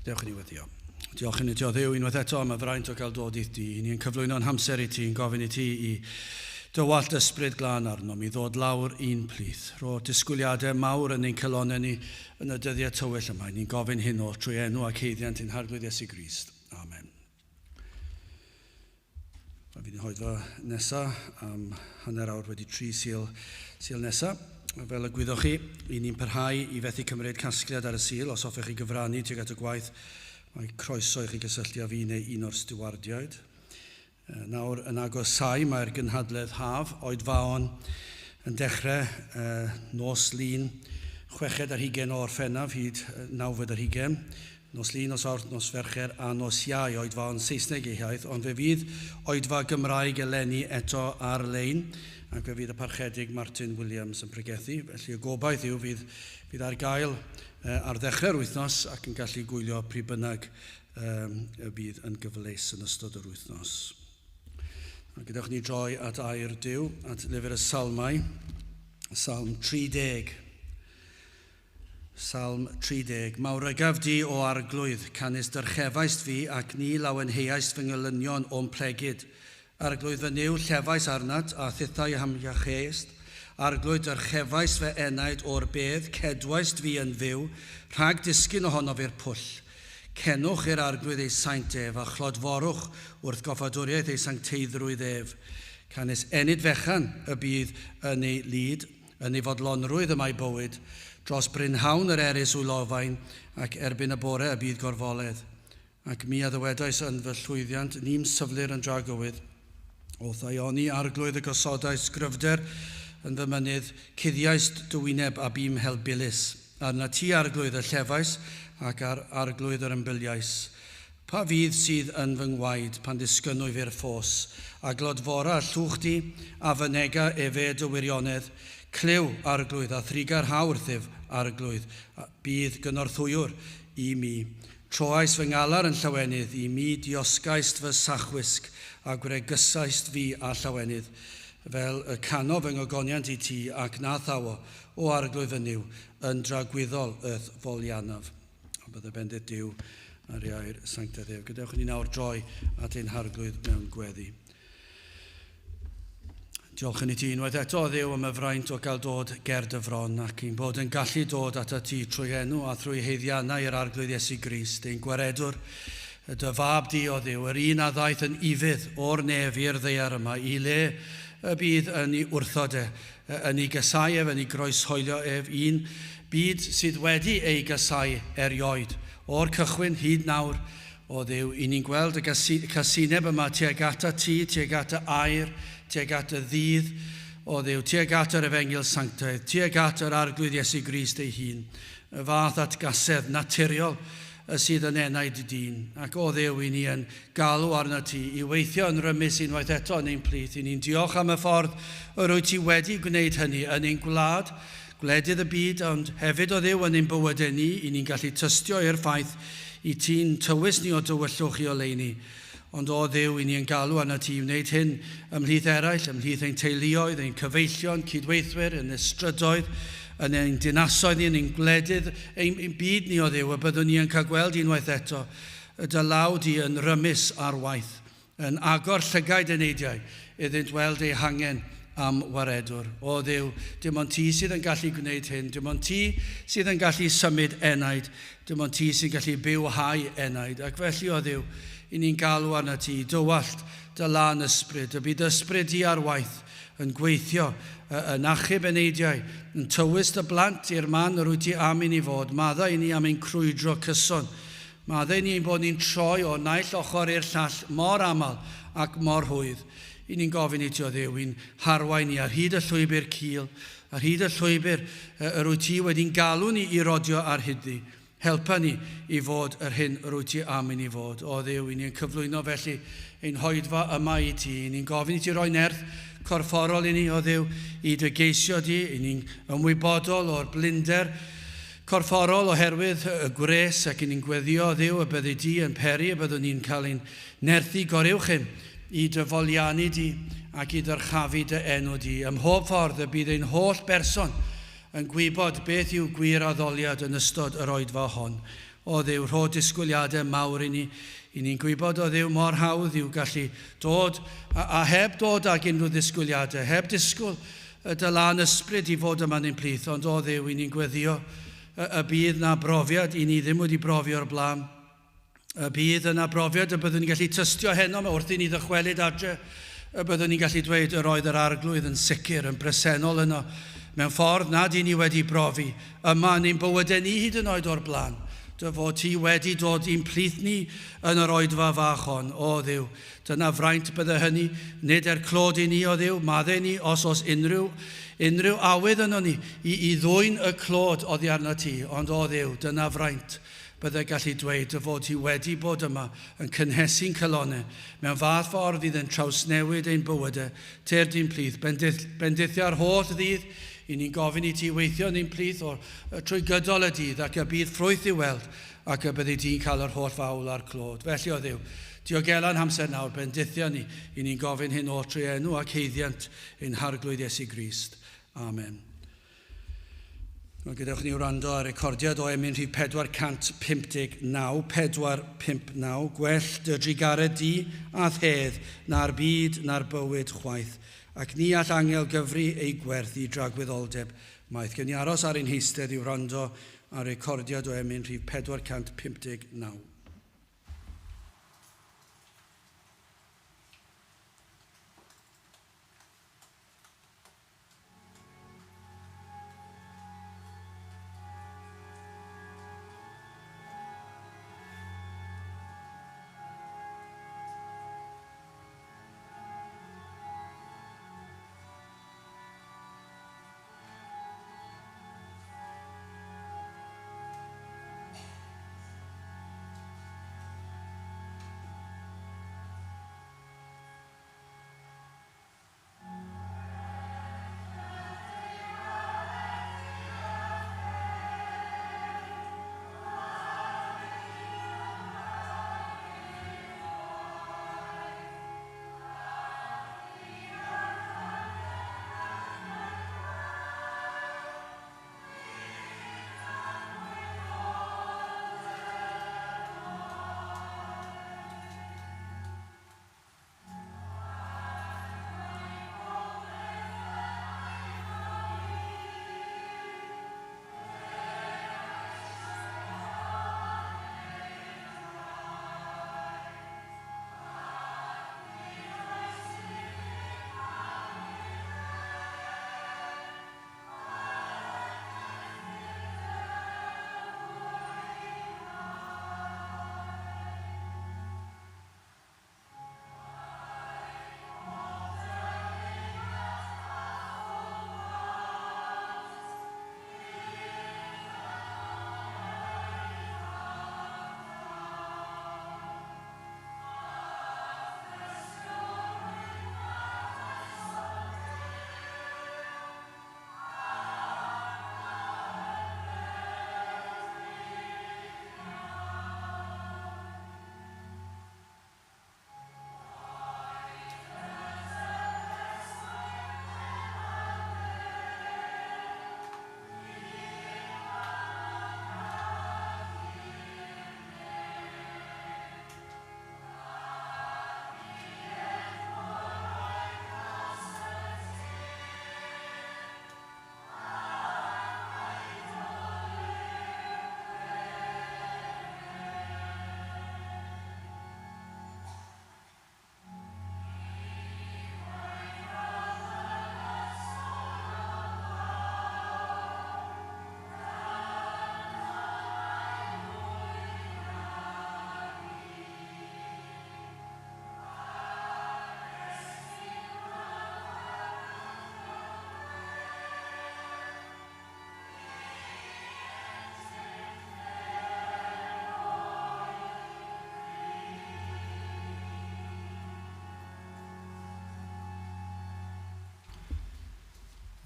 Dewch i ni weddio. Diolch i ni ti o Dduw unwaith eto am y fraint o gael dod i ti. Ni'n cyflwyno'n hamser i ti, yn gofyn i ti i dywallt ysbryd glân arnom, i ddod lawr i'n plith. Rho disgwyliadau mawr yn ein calonnau ni yn y dyddiau tywyll yma. Ni'n gofyn hyn oll trwy enw ac haeddiant ein Harglwydd Iesu Grist. Amen. A fydd yn hoedfa nesa am 3:30 Sul, Sul nesa. Fel y gwyddoch chi, i ni'n parhau i fethu cymryd casgliad ar y Sul. Os hoffech chi gyfrannu tuag at y gwaith, mae croeso i chi gysylltu â fi neu un o'r stiwardiaid. Nawr yn agosau mae'r gynhadledd haf, oedfaon, yn dechrau nos Lun, 26 o Orffennaf hyd 29. Nos Lun, nos Fawrth, nos Fercher a nos Iau, oedfaon Saesneg eu hiaith, ond fe fydd oedfa Gymraeg eleni eto ar-lein, ac fe fydd y Parchedig Martin Williams yn pregethu. Felly y gobaith yw fydd, fydd ar gael ar ddechrau'r wythnos ac yn gallu gwylio pryd bynnag um, y bydd yn gyfleus yn ystod yr wythnos. A gadewch ni droi at air Duw, at lyfr y Salmau, Salm 30. Salm 30. Mawrygaf di, O Arglwydd, canys dyrchefaist fi, ac ni lawenheaist fy ngelynion o'm plegid. Arglwydd fy Nuw, llefais arnat, a thithau a'm hiacheist. Arglwydd, dyrchefaist fy enaid o'r bedd, cedwaist fi yn fyw, rhag disgyn ohonof i'r pwll. Cenwch i'r Arglwydd ei saint ef, a chlodforwch wrth goffadwriaeth ei sancteiddrwydd ef. Canys enid fechan y bydd yn ei lid, Yn ei fodlonrwydd y mae bywyd, dros brynhawn yr erys wylofain, ac erbyn y bore y bydd gorfoledd. Ac mi a ddywedais yn fy llwyddiant, ni'm syflir yn dragywydd. O'th aeoni, Arglwydd, y gosodais gryfder yn fy mynydd, cuddiaist dy wyneb a bu'm helbulus. Arnat ti, Arglwydd, y llefais, ac ar Arglwydd yr ymbyliais. Pa fudd sydd yn fy ngwaed pan ddisgynnwyf i'r ffos? A glodfora llwch di, a fynega efe dy wirionedd? Clyw, Arglwydd, a thrugarha wrthyf, Arglwydd, bydd gynorthwywr i mi. Troais fy ngalar yn llawenydd, i mi diosgaist fy sachwisg, a gwregysaist fi â llawenydd. Fel y cano fy ngogoniant i ti, ac na thawo, O Arglwydd fy Nuw, yn dragwyddol y'th foliannaf. A bydde bendith Duw ar ei air sanctaidd ef. Gadewch i ni nawr droi at ein Harglwydd mewn gweddi. Diolch yn i ti unwaith eto, Dduw, am y fraint o gael dod ger dy fron ac ein bod yn gallu dod atat ti trwy enw a thrwy haeddiannau yr Arglwydd Iesu Grist, ein Gwaredwr, dy fab di, o Dduw, yr un a ddaeth yn ufudd o'r nef i'r ddaear yma, i le y bydd yn ei wrthod e, yn ei gasau ef, yn ei groeshoelio ef, un byd sydd wedi ei gasau erioed, o'r cychwyn hyd nawr, O Dduw, i ni'n gweld y casineb yma tuag atat ti, tuag at y air, tuag at y ddydd, o Dduw, tuag at yr efengyl sanctaidd, tuag at yr Arglwydd Iesu Grist ei hun, y fath atgasedd naturiol y sydd yn enaid dyn. Ac o Dduw, i ni yn galw arnat ti i weithio yn rymus unwaith eto yn ein plith. I ni'n diolch am y ffordd yr wyt ti wedi gwneud hynny yn ein gwlad, gwledydd y byd, ond hefyd o Dduw yn ein bywydau ni, i ni'n gallu tystio i'r ffaith i ti'n tywys ni o dywyllwch i oleuni. Ond o Dduw, i ni yn galw arnat ti i wneud hyn ymhlith eraill, ymhlith ein teuluoedd, ein cyfeillion, cydweithwyr, yn y strydoedd, yn ein dinasoedd ni, yn ein gwledydd, ein, ein byd ni o Dduw, y byddwn ni yn cael gweld unwaith eto y dy law di yn rymus ar waith. Yn agor llygaid eneidiau iddynt weld eu hangen am waredwr. O Dduw, dim ond ti sydd yn gallu gwneud hyn, dim ond ti sydd yn gallu symud enaid, dim ond ti sy'n gallu bywhau enaid. Ac felly, o Dduw, i ni'n galw arnat ti i dywallt dy lân ysbryd, y bydd ysbryd di ar waith, yn gweithio, yn achub eneidiau, yn tywys dy blant i'r man yr wyt ti am i ni fod. Maddau i ni am ein crwydro cyson. Maddau ni ein bod ni'n troi o naill ochr i'r llall mor aml ac mor rhwydd. I ni'n gofyn i ti, o Dduw, i'n harwain ni ar hyd y llwybr cul, ar hyd y llwybr yr wyt ti wedi'n galw ni i rodio ar hyd-ddi. Helpa ni i fod yr hyn yr wyt ti am i ni fod. O Dduw, i ni'n cyflwyno felly ein hoedfa yma i ti. I ni'n gofyn i ti roi nerth corfforol i ni, o Dduw, i dy geisio di. I ni'n ymwybodol o'r blinder corfforol oherwydd y gwres ac i ni'n gweddio, Dduw, y byddi di yn peri y byddwn ni'n cael ein nerthu goruwch hyn i dy foliannu di ac i ddyrchafu dy enw di. Ym mhob ffordd y bydd ein holl berson yn gwybod beth yw gwir addoliad yn ystod yr oedfa hon. O Dduw, rho disgwyliadau mawr i ni. I ni'n gwybod o Dduw mor hawdd yw gallu dod a, a heb dod ag unrhyw ddisgwyliadau, heb disgwyl y dy lân ysbryd i fod yma yn ein plith, ond o Dduw, i ni'n gweddio y, y bydd na brofiad i ni ddim wedi brofi o'r blaen. Y bydd yna brofiad y byddwn ni'n gallu tystio heno wrth i ni ddychwelyd adre, y byddwn ni'n gallu dweud yr oedd yr arglwydd yn sicr, yn bresennol yno, mewn ffordd nad i ni wedi brofi yma yn ein bywydau ni hyd yn oed o'r blaen. Dy fod ti wedi dod i'n plith ni yn yr oedfa fach hon, o Dduw. Dyna fraint bydde hynny, nid er clod i ni, o Dduw, madde ni os oes unrhyw, unrhyw awydd yno ni i, i ddwyn y clod oddi arno ti, ond o Dduw, dyna fraint bydde gallu dweud dy fod ti wedi bod yma yn cynhesu'n calonau mewn fath ffordd fydd yn trawsnewid ein bywydau, tyrd i'n plith, bendith, bendithia'r holl ddydd, i ni'n gofyn i ti weithio yn ein plith o'r, trwy gydol y dydd ac y bydd ffrwyth i'w weld ac y byddi di'n cael yr holl fawl a'r clod. Felly o Dduw, diogela'n hamser nawr, bendithio ni, i ni'n gofyn hyn oll trwy enw ac haeddiant ein Harglwydd Iesu Grist. Amen. Wel, gadewch ni wrando ar recordiad o emyn rhif 459, 459, gwell dy drugaredd di a thedd na'r byd na'r bywyd chwaith, ac ni all angel gyfri ei gwerth i dragwyddoldeb maith. Gewn ni aros ar ein heistedd i wrando ar recordiad o emyn rhif 459.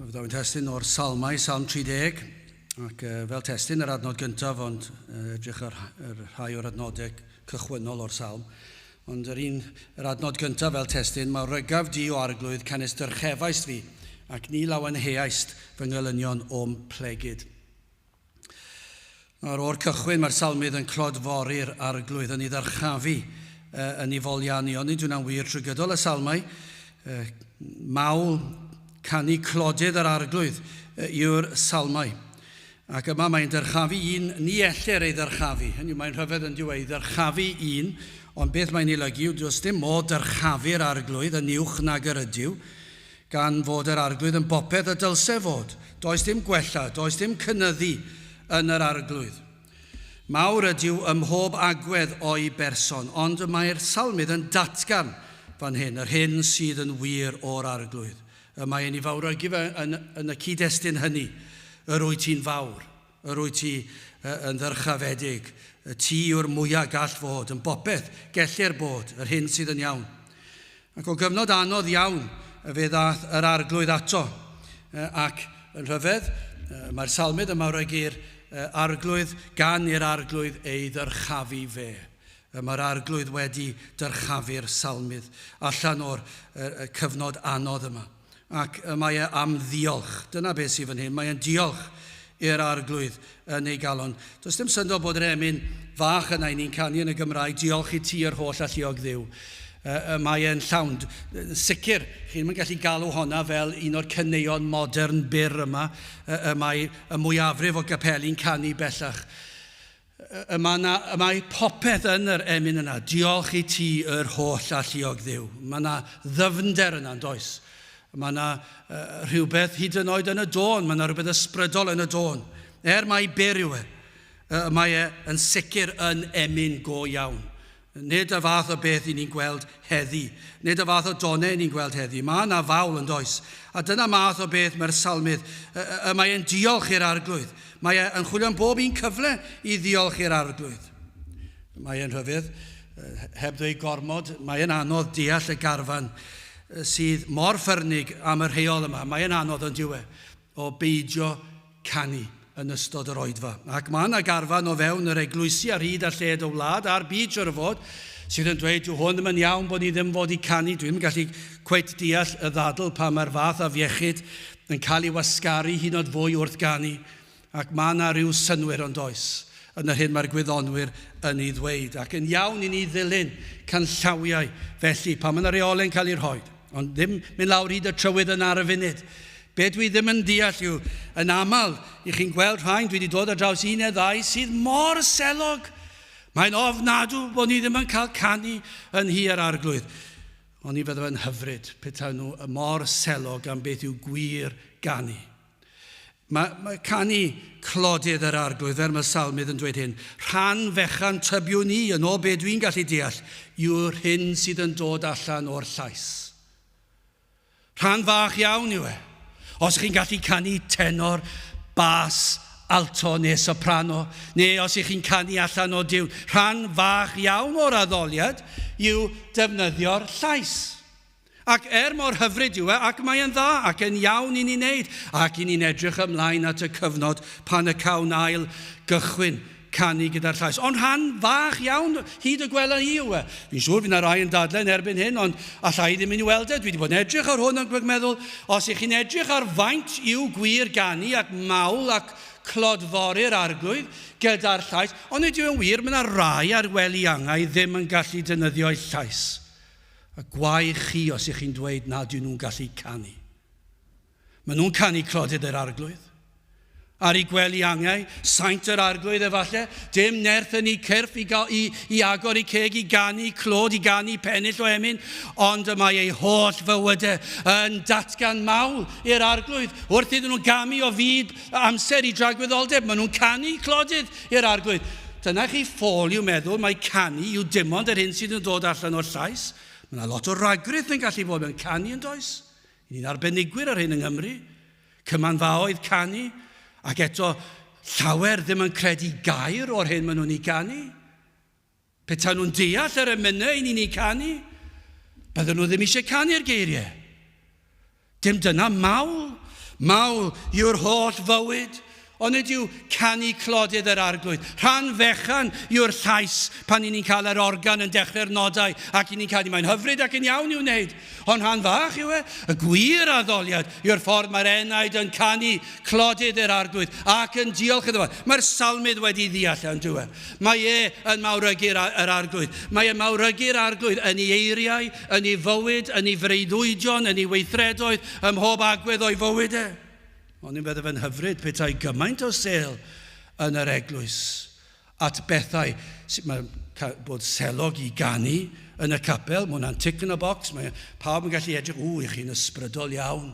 Fyddaf yn testun o'r Salmau, Salm 30, ac fel testun yr adnod gyntaf, ond edrych ar, ar rhai o'r adnodau cychwynnol o'r Salm. Ond yr un, yr adnod gyntaf fel testun, mae rygaf di o arglwydd canys dyrchefaist fi, ac ni lawenheaist fy ngelynion o'm plegid. Nawr, o'r cychwyn mae'r salmydd yn clodfori'r arglwydd yn ei ddyrchafu, yn ei foliannu, ond nid hwnna'n wir trwy gydol y salmau. Mawl, canu clodydd yr arglwydd yw'r salmau. Ac yma mae'n dyrchafu un, ni ellir ei ddyrchafu. Hynny yw, mae'n rhyfedd yn diwy, ei ddyrchafu un, ond beth mae'n ei olygu yw does dim modd dyrchafu'r arglwydd yn uwch nag yr ydyw, gan fod yr arglwydd yn bopeth y dylse fod. Does dim gwella, does dim cynyddu yn yr arglwydd. Mawr ydyw ym mhob agwedd o'i berson, ond y mae'r salmydd yn datgan fan hyn yr hyn sydd yn wir o'r arglwydd. Y mae e'n ei fawrygu fe yn, yn y cyd-destun hynny. Yr wyt ti'n fawr, yr wyt ti yn ddyrchafedig, y ti yw'r mwyaf gall fod, yn bopeth gellir bod, yr hyn sydd yn iawn. Ac o gyfnod anodd iawn fe ddaeth yr arglwydd ato. Ac yn rhyfedd, mae'r salmydd yn mawrygu'r arglwydd gan i'r arglwydd ei ddyrchafu fe. Mae'r arglwydd wedi dyrchafu'r salmydd allan o'r cyfnod anodd yma. Ac mae e am ddiolch. Dyna beth sydd fan hyn. Mae e'n diolch i'r arglwydd yn ei galon. Does dim syndod bod yr emyn fach yna i ni'n canu yn y Gymraeg, diolch i ti yr holl alluog ddiw. Mae e'n llawn. Sicr, chi ddim yn gallu galw honna fel un o'r caneuon modern byr yma. Y mae y mwyafrif o gapeli'n canu bellach. Y mae, na, y mae popeth yn yr emyn yna. Diolch i ti yr holl alluog ddiw. Mae yna ddyfnder yna, yn does? Mae yna uh, rhywbeth hyd yn oed yn y dôn. Mae yna rhywbeth ysbrydol yn y dôn. Er mai byr yw e, uh, mae e yn sicr yn emyn go iawn. Nid y fath o beth i ni'n gweld heddi. Nid y fath o donau i ni'n gweld heddi. Mae yna fawl yn does. A dyna math o beth mae'r salmydd. Y, y, mae e'n diolch i'r arglwydd. Mae e'n chwilio am bob un cyfle i ddiolch i'r arglwydd. Mae e'n rhyfedd, heb ddweud gormod, mae e'n anodd deall y garfan sydd mor ffyrnig am y rheol yma. Mae e'n anodd yn diwe o beidio canu yn ystod yr oedfa. Ac mae yna garfan o fewn yr eglwysi ar hyd a lled y wlad, a'r byd siwr o fod, sydd yn dweud, dyw hwn ddim yn iawn bod ni ddim fod i canu. Dwi ddim yn gallu cweit deall y ddadl pa mae'r fath afiechyd yn cael ei wasgaru hyd yn oed fwy wrth ganu. Ac mae yna rhyw synnwyr ond oes yn yr hyn mae'r gwyddonwyr yn ei ddweud. Ac yn iawn i ni ddilyn canllawiau felly pan mae yna reolau'n cael eu rhoi. Ond ddim mynd lawr hyd y trywydd yna ar y funud. Be dwi ddim yn deall yw, yn aml, i chi'n gweld rhain, dwi wedi dod ar draws un neu ddau sydd mor selog. Mae'n ofnadw bod ni ddim yn cael canu yn nhŷ yr arglwydd. Ond ni fydde fe'n hyfryd petai nhw mor selog am beth yw gwir ganu. Mae, mae canu clodydd yr arglwydd, fel mae salmydd yn dweud hyn, rhan fechan tybiwn i, yn ôl be dwi'n gallu deall, yw'r hyn sydd yn dod allan o'r llais. Rhan fach iawn yw e. Os chi'n gallu canu tenor, bas, alto neu soprano, neu os ych chi'n canu allan o diwn, rhan fach iawn o'r addoliad yw defnyddio'r llais. Ac er mor hyfryd yw e, ac mae e'n dda, ac yn iawn i ni wneud, ac i ni'n edrych ymlaen at y cyfnod pan y cawn ail gychwyn canu gyda'r llais. Ond rhan fach iawn hyd y gwela i yw e. Fi'n siŵr fydd yna rai yn dadlen erbyn hyn, ond allai i ddim yn ei weld e. Dwi wedi bod yn edrych ar hwn ac yn meddwl, os ych chi'n edrych ar faint yw gwir ganu ac mawl ac clodfori'r arglwydd gyda'r llais, ond nid yw e'n wir, mae yna rai ar wely angau ddim yn gallu defnyddio'u llais. A gwae chi os ych chi'n dweud nad yw nhw'n gallu canu. Maen nhw'n canu clodydd yr arglwydd. Ar ei gwely angau, saint yr arglwydd efallai, dim nerth yn ei cyrff i, i, i agor ei ceg i ganu clod, i ganu pennill o emyn, ond y mae ei holl fywydau yn datgan mawl i'r arglwydd. Wrth iddyn nhw gamu o fyd amser i dragwyddoldeb, maen nhw'n canu clodydd i'r arglwydd. Dyna chi ffôl i'w meddwl mai canu yw dim ond yr hyn sydd yn dod allan o'r llais. Mae yna lot o ragrith yn gallu bod mewn canu yn does? I ni'n arbenigwyr ar hyn yng Nghymru. Cymanfaoedd canu, ac eto llawer ddim yn credu gair o'r hyn maen nhw'n ei ganu. Petai nhw'n deall yr emynau i ni'n ei canu, bydden nhw ddim eisiau canu'r geiriau. Dim dyna mawl. Mawl yw'r holl fywyd. Ond nid yw canu clodydd yr arglwydd. Rhan fechan yw'r llais pan i ni'n cael yr organ yn dechrau'r nodau ac i ni'n canu. Mae'n hyfryd ac yn iawn i'w wneud. Ond rhan fach yw e. Y gwir addoliad yw'r ffordd mae'r enaid yn canu clodydd yr arglwydd ac yn diolch iddo fo. Mae'r salmydd wedi ddeall e, on'd yw e? Mae e yn mawrygu'r yr arglwydd. Mae e'n mawrygu'r arglwydd yn ei eiriau, yn ei fywyd, yn ei freuddwydion, yn ei weithredoedd, ym mhob agwedd o'i fywyd e. Ond yn bydde fe'n hyfryd petai gymaint o sêl yn yr eglwys at bethau. Mae bod selog i ganu yn y capel, mae hwnna'n tick in a box, mae pawb yn gallu edrych, ww, i chi'n ysbrydol iawn.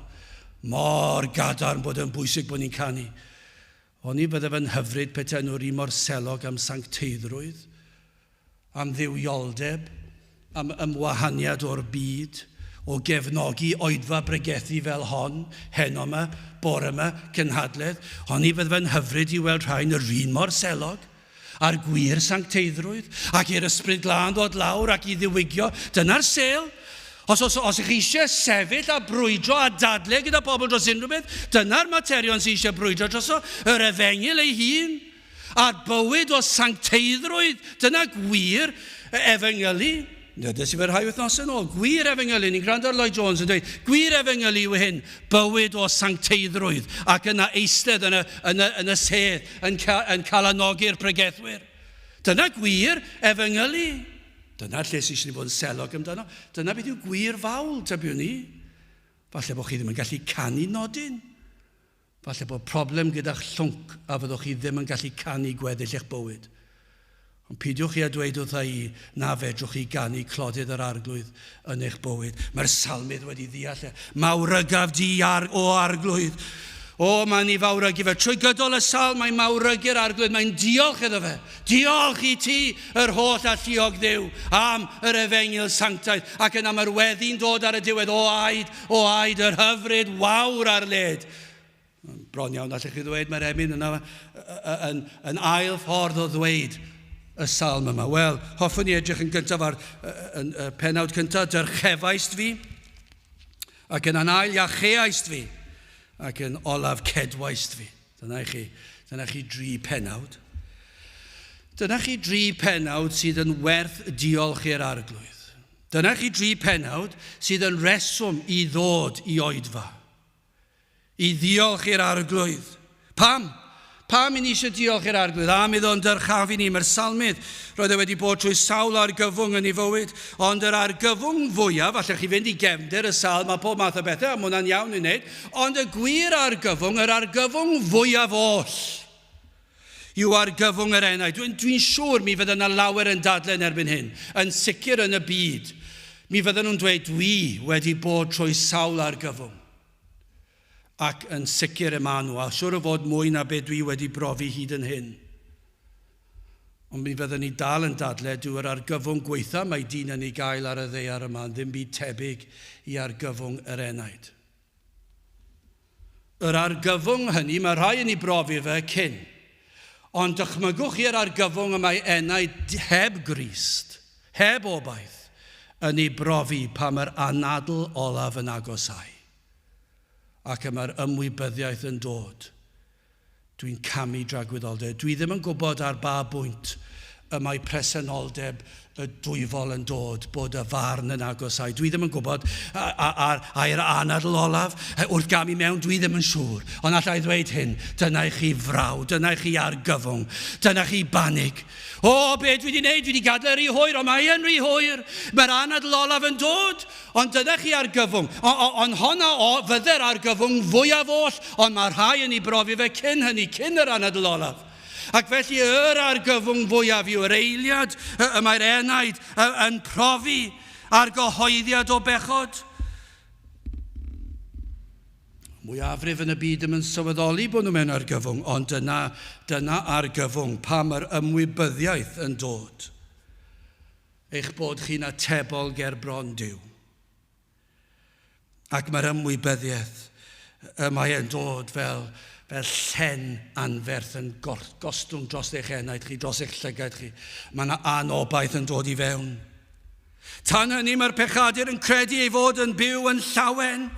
Mor gadarn bod yn bwysig bod ni'n canu. Oni bydde fe'n hyfryd petai nhw'r un mor selog am sancteiddrwydd, am dduwioldeb, am ymwahaniad o'r byd, o gefnogi oedfa bregethu fel hon, heno yma, bore yma, cynhadledd. Oni fydde fe'n hyfryd i weld rhain yr un mor selog a'r gwir sancteiddrwydd, ac i'r Ysbryd Glân ddod lawr ac i ddiwygio. Dyna'r sêl. Os, os, os ych chi eisiau sefyll a brwydro a dadle gyda pobl dros unrhyw beth, dyna'r materion sydd eisiau brwydro droso, yr efengyl ei hun. A'r bywyd o sancteiddrwydd, dyna gwir efengylu. Dwedes i fe rhai wythnosau yn ôl, gwir efengylu, ni'n gwrando ar Lloyd Jones yn dweud, gwir efengylu yw hyn, bywyd o sancteiddrwydd, ac yna eistedd yn y, yn y, yn y sedd yn, ca, yn calanogi'r pregethwyr. Dyna gwir efengylu. Dyna lle sy'n eisiau ni fod yn selog amdano. Dyna beth yw gwir fawl, tybiwn ni. Falle bod chi ddim yn gallu canu nodyn. Falle bod problem gyda'ch llwnc a fyddwch chi ddim yn gallu canu gweddill eich bywyd. Ond peidiwch chi â dweud wrtha i na fedrwch chi ganu clodydd yr Arglwydd yn eich bywyd. Mae'r salmydd wedi ddeall e. Mawrygaf di, ar, o Arglwydd. O, mae'n ei fawrygu fe. Trwy gydol y salm, mae'n mawrygu'r Arglwydd. Mae'n diolch iddo fe. Diolch i ti, yr holl alluog Dduw, am yr efengyl sanctaidd. Ac yna mae'r weddi'n dod ar y diwedd. O aed, O aed yr hyfryd wawr ar led. Bron iawn allech chi ddweud mae'r emyn yna yn, yn ail ffordd o ddweud y salm yma. Wel, hoffwn i edrych yn gyntaf ar y, y penawd cyntaf, dyrchefaist fi, ac yn ail iacheaist fi, ac yn olaf cedwaist fi. Dyna i chi, dyna chi dri penawd. Dyna chi dri penawd sydd yn werth diolch i'r Arglwydd. Dyna chi dri pennawd sydd yn reswm i ddod i oedfa. I ddiolch i'r Arglwydd. Pam? Pam i ni eisiau diolch i'r Arglwydd? Am iddo'n dyrchafu ni. Mae'r salmydd, roedd e wedi bod trwy sawl argyfwng yn ei fywyd, ond yr argyfwng fwyaf, allech chi fynd i gefndir y salm a pob math o bethau, a mae hwnna'n iawn i wneud, ond y gwir argyfwng, yr argyfwng fwyaf oll, yw argyfwng yr enaid. Dwi'n dwi siŵr mi fydda yna lawer yn dadlen erbyn hyn, yn sicr yn y byd. Mi fydden nhw'n dweud, dwi wedi bod trwy sawl argyfwng. Ac yn sicr y maen nhw, a siŵr o fod mwy na be dwi wedi brofi hyd yn hyn. Ond mi fydden ni dal yn dadle, dyw'r argyfwng gweitha mae dyn yn ei gael ar y ddaear yma yn ddim byd tebyg i argyfwng yr enaid. Yr argyfwng hynny, mae rhai yn ei brofi fe cyn. Ond dychmygwch chi'r argyfwng y mae enaid heb Grist, heb obaith, yn ei brofi pan mae'r anadl olaf yn agosáu. Ac y mae'r ymwybyddiaeth yn dod. Dwi'n camu dragwyddoldeb. Dwi ddim yn gwybod ar ba bwynt y mae presenoldeb y dwyfol yn dod, bod y farn yn agosáu. Dwi ddim yn gwybod ai'r anadl olaf wrth gamu mewn, dwi ddim yn siŵr. Ond alla i ddweud hyn, dyna i chi fraw, dyna i chi argyfwng, dyna chi banig. O, be dwi wedi gwneud? Dwi wedi gadael rhy hwyr, ond mae e'n rhy hwyr. Mae'r anadl olaf yn dod, ond dyna chi argyfwng. Ond honna o fydde'r argyfwng fwyaf oll, ond mae rhai yn ei brofi fe cyn hynny, cyn yr anadl olaf. Ac felly yr argyfwng fwyaf yw yr eiliad y mae'r enaid yn profi a'r gyhoeddiad o bechod. Mwyafrif yn y byd ddim yn sylweddoli bod nhw mewn argyfwng, ond dyna, dyna argyfwng, pam yr ymwybyddiaeth yn dod. Eich bod chi'n atebol ger bron Duw. Ac mae'r ymwybyddiaeth y mae e'n dod fel, fel llen anferth yn gostwng dros eich enaid chi, dros eich llygaid chi. Mae yna anobaith yn dod i fewn. Tan hynny mae'r pechadur yn credu ei fod yn byw yn llawen,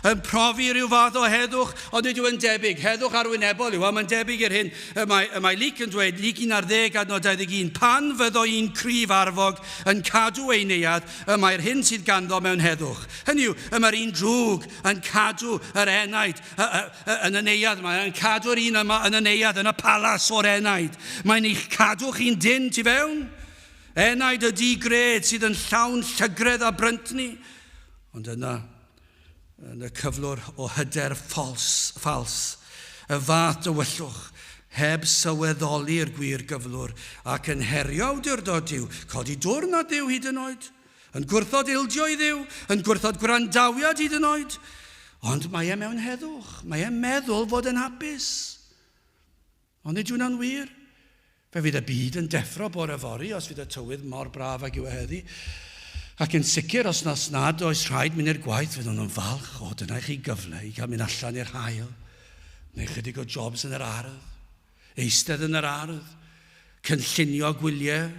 yn profi rhyw fath o heddwch, ond nid yw yn debyg. Heddwch arwynebol yw, a mae'n debyg i'r hyn y mae, y mae Luc yn dweud, Luc 11 adnod 21, pan fyddo un cryf arfog yn cadw ei neuadd, y mae'r hyn sydd ganddo mewn heddwch. Hynny yw, y mae'r un drwg yn cadw yr enaid yn y neuadd yma, yn cadw'r un yma yn y neuadd, yn y palas o'r enaid. Mae'n eich cadw chi'n dyn tu fewn. Enaid y di-gred sydd yn llawn llygredd a bryntni, ond yna, yn y cyflwr o hyder ffals, ffals, y fath dywyllwch, heb sylweddoli'r gwir gyflwr ac yn herio awdurdod Duw, codi dwrn at Dduw hyd yn oed, yn gwrthod ildio i Dduw, yn gwrthod gwrandawiad hyd yn oed, ond mae e mewn heddwch, mae e'n meddwl fod yn hapus. Ond nid yw hwnna'n wir. Fe fydd y byd yn deffro bore fory os fydd y tywydd mor braf ag yw e heddi. Ac yn sicr, os nas nad oes rhaid mynd i'r gwaith, fydden nhw'n falch o, dyna i chi gyfle i gael mynd allan i'r haul, neu chydig o jobs yn yr ardd, eistedd yn yr ardd, cynllunio gwyliau,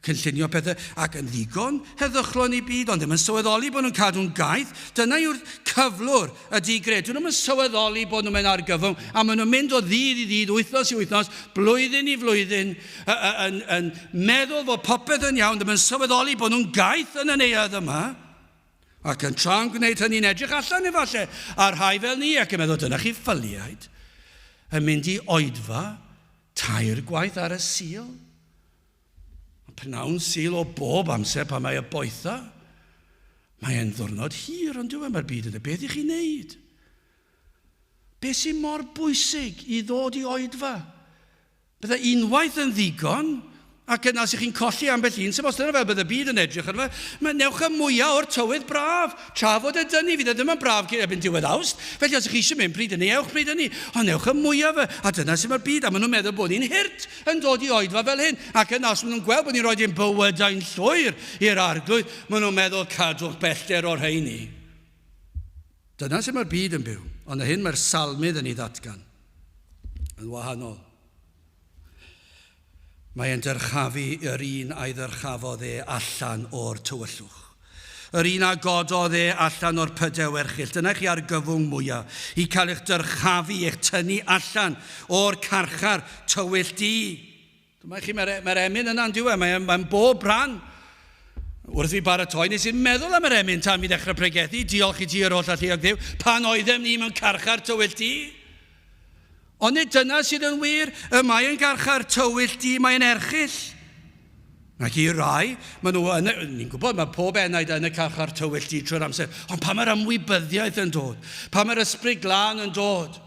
cynllunio pethau, ac yn ddigon heddychlon i byd, ond ddim yn sylweddoli bod nhw'n cadw'n gaeth. Dyna yw'r cyflwr y digred. Dyn nhw'n sylweddoli bod nhw'n mynd argyfwng, a maen nhw'n mynd o ddydd i ddydd, wythnos i wythnos, blwyddyn i flwyddyn, yn, yn meddwl fod popeth yn iawn, ddim yn sylweddoli bod nhw'n gaeth yn y neuadd yma. Ac yn tra'n gwneud hynny'n edrych allan efallai ar rhai fel ni ac yn meddwl, dyna chi ffyliaid, yn mynd i oedfa tair gwaith ar y Sul. Pnawn Sul o bob amser pan mae y boetha. Mae e'n ddwrnod hir, ond dyw e, mae'r byd yn y beth i chi wneud. Be sy'n mor bwysig i ddod i oedfa? Bydde unwaith yn ddigon, ac yna os ych chi'n colli ambell un, sef os dyna fel bydd y byd yn edrych arno fe, mae newch y mwyaf o'r tywydd braf, tra fod y dynnu, fydd e ddim yn braf erbyn diwedd Awst, felly os ych chi eisiau mynd pryd hynny, ewch pryd hynny, ond newch y mwyaf, a dyna sy'n mae'r byd, a maen nhw'n meddwl bod ni'n hurt yn dod i oedfa fel hyn, ac yna os maen nhw'n gweld bod ni'n rhoi ein bywydau'n llwyr i'r Arglwydd, maen nhw'n meddwl cadwch bellter o'r rheini. Dyna sy'n mae'r byd yn byw, ond y hyn mae'r salmydd yn ei ddatgan yn wahanol. Mae e'n dyrchafu yr un a'i ddyrchafodd e allan o'r tywyllwch. Yr un a gododd e allan o'r pydew erchyll. Dyna chi argyfwng mwyaf, i cael eich dyrchafu, eich tynnu allan o'r carchar tywyll du. Dyma chi, mae'r mae emyn yna'n diwe, mae'n mae bob rhan. Wrth fi baratoi, nes i'n meddwl am yr emyn tan fi ddechrau pregethu, diolch i ti yr holl alluog Dduw, pan oeddem ni mewn carchar tywyll du. Ond nid dyna sydd yn wir, y mae yn garchar tywyll du, mae'n erchyll. Ac i rai, maen nhw yn, ni'n gwybod, mae pob enaid yn y carchar tywyll du trwy'r amser, ond pan mae'r ymwybyddiaeth yn dod, pan mae'r ysbryd glân yn dod,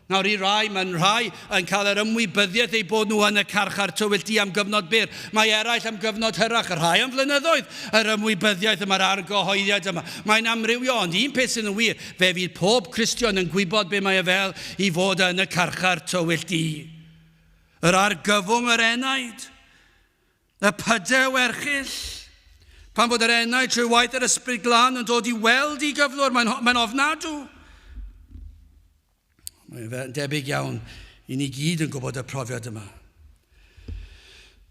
Nawr i rai, mae'n rhai yn cael yr ymwybyddiaeth eu bod nhw yn y carchar tywyll du am gyfnod byr. Mae eraill am gyfnod hyrach, y rhai am flynyddoedd, yr ymwybyddiaeth yma'r argyhoeddiad yma. Mae'n amrywio, ond un peth sydd yn wir, Fe fydd pob Cristion yn gwybod be mae e fel i fod yn y carchar tywyll du. Yr argyfwng yr enaid, y pydew erchyll, pan fod yr enaid trwy waith yr Ysbryd Glân yn dod i weld i gyflwr, mae'n mae ofnadw. Mae'n debyg iawn i ni gyd yn gwybod y profiad yma.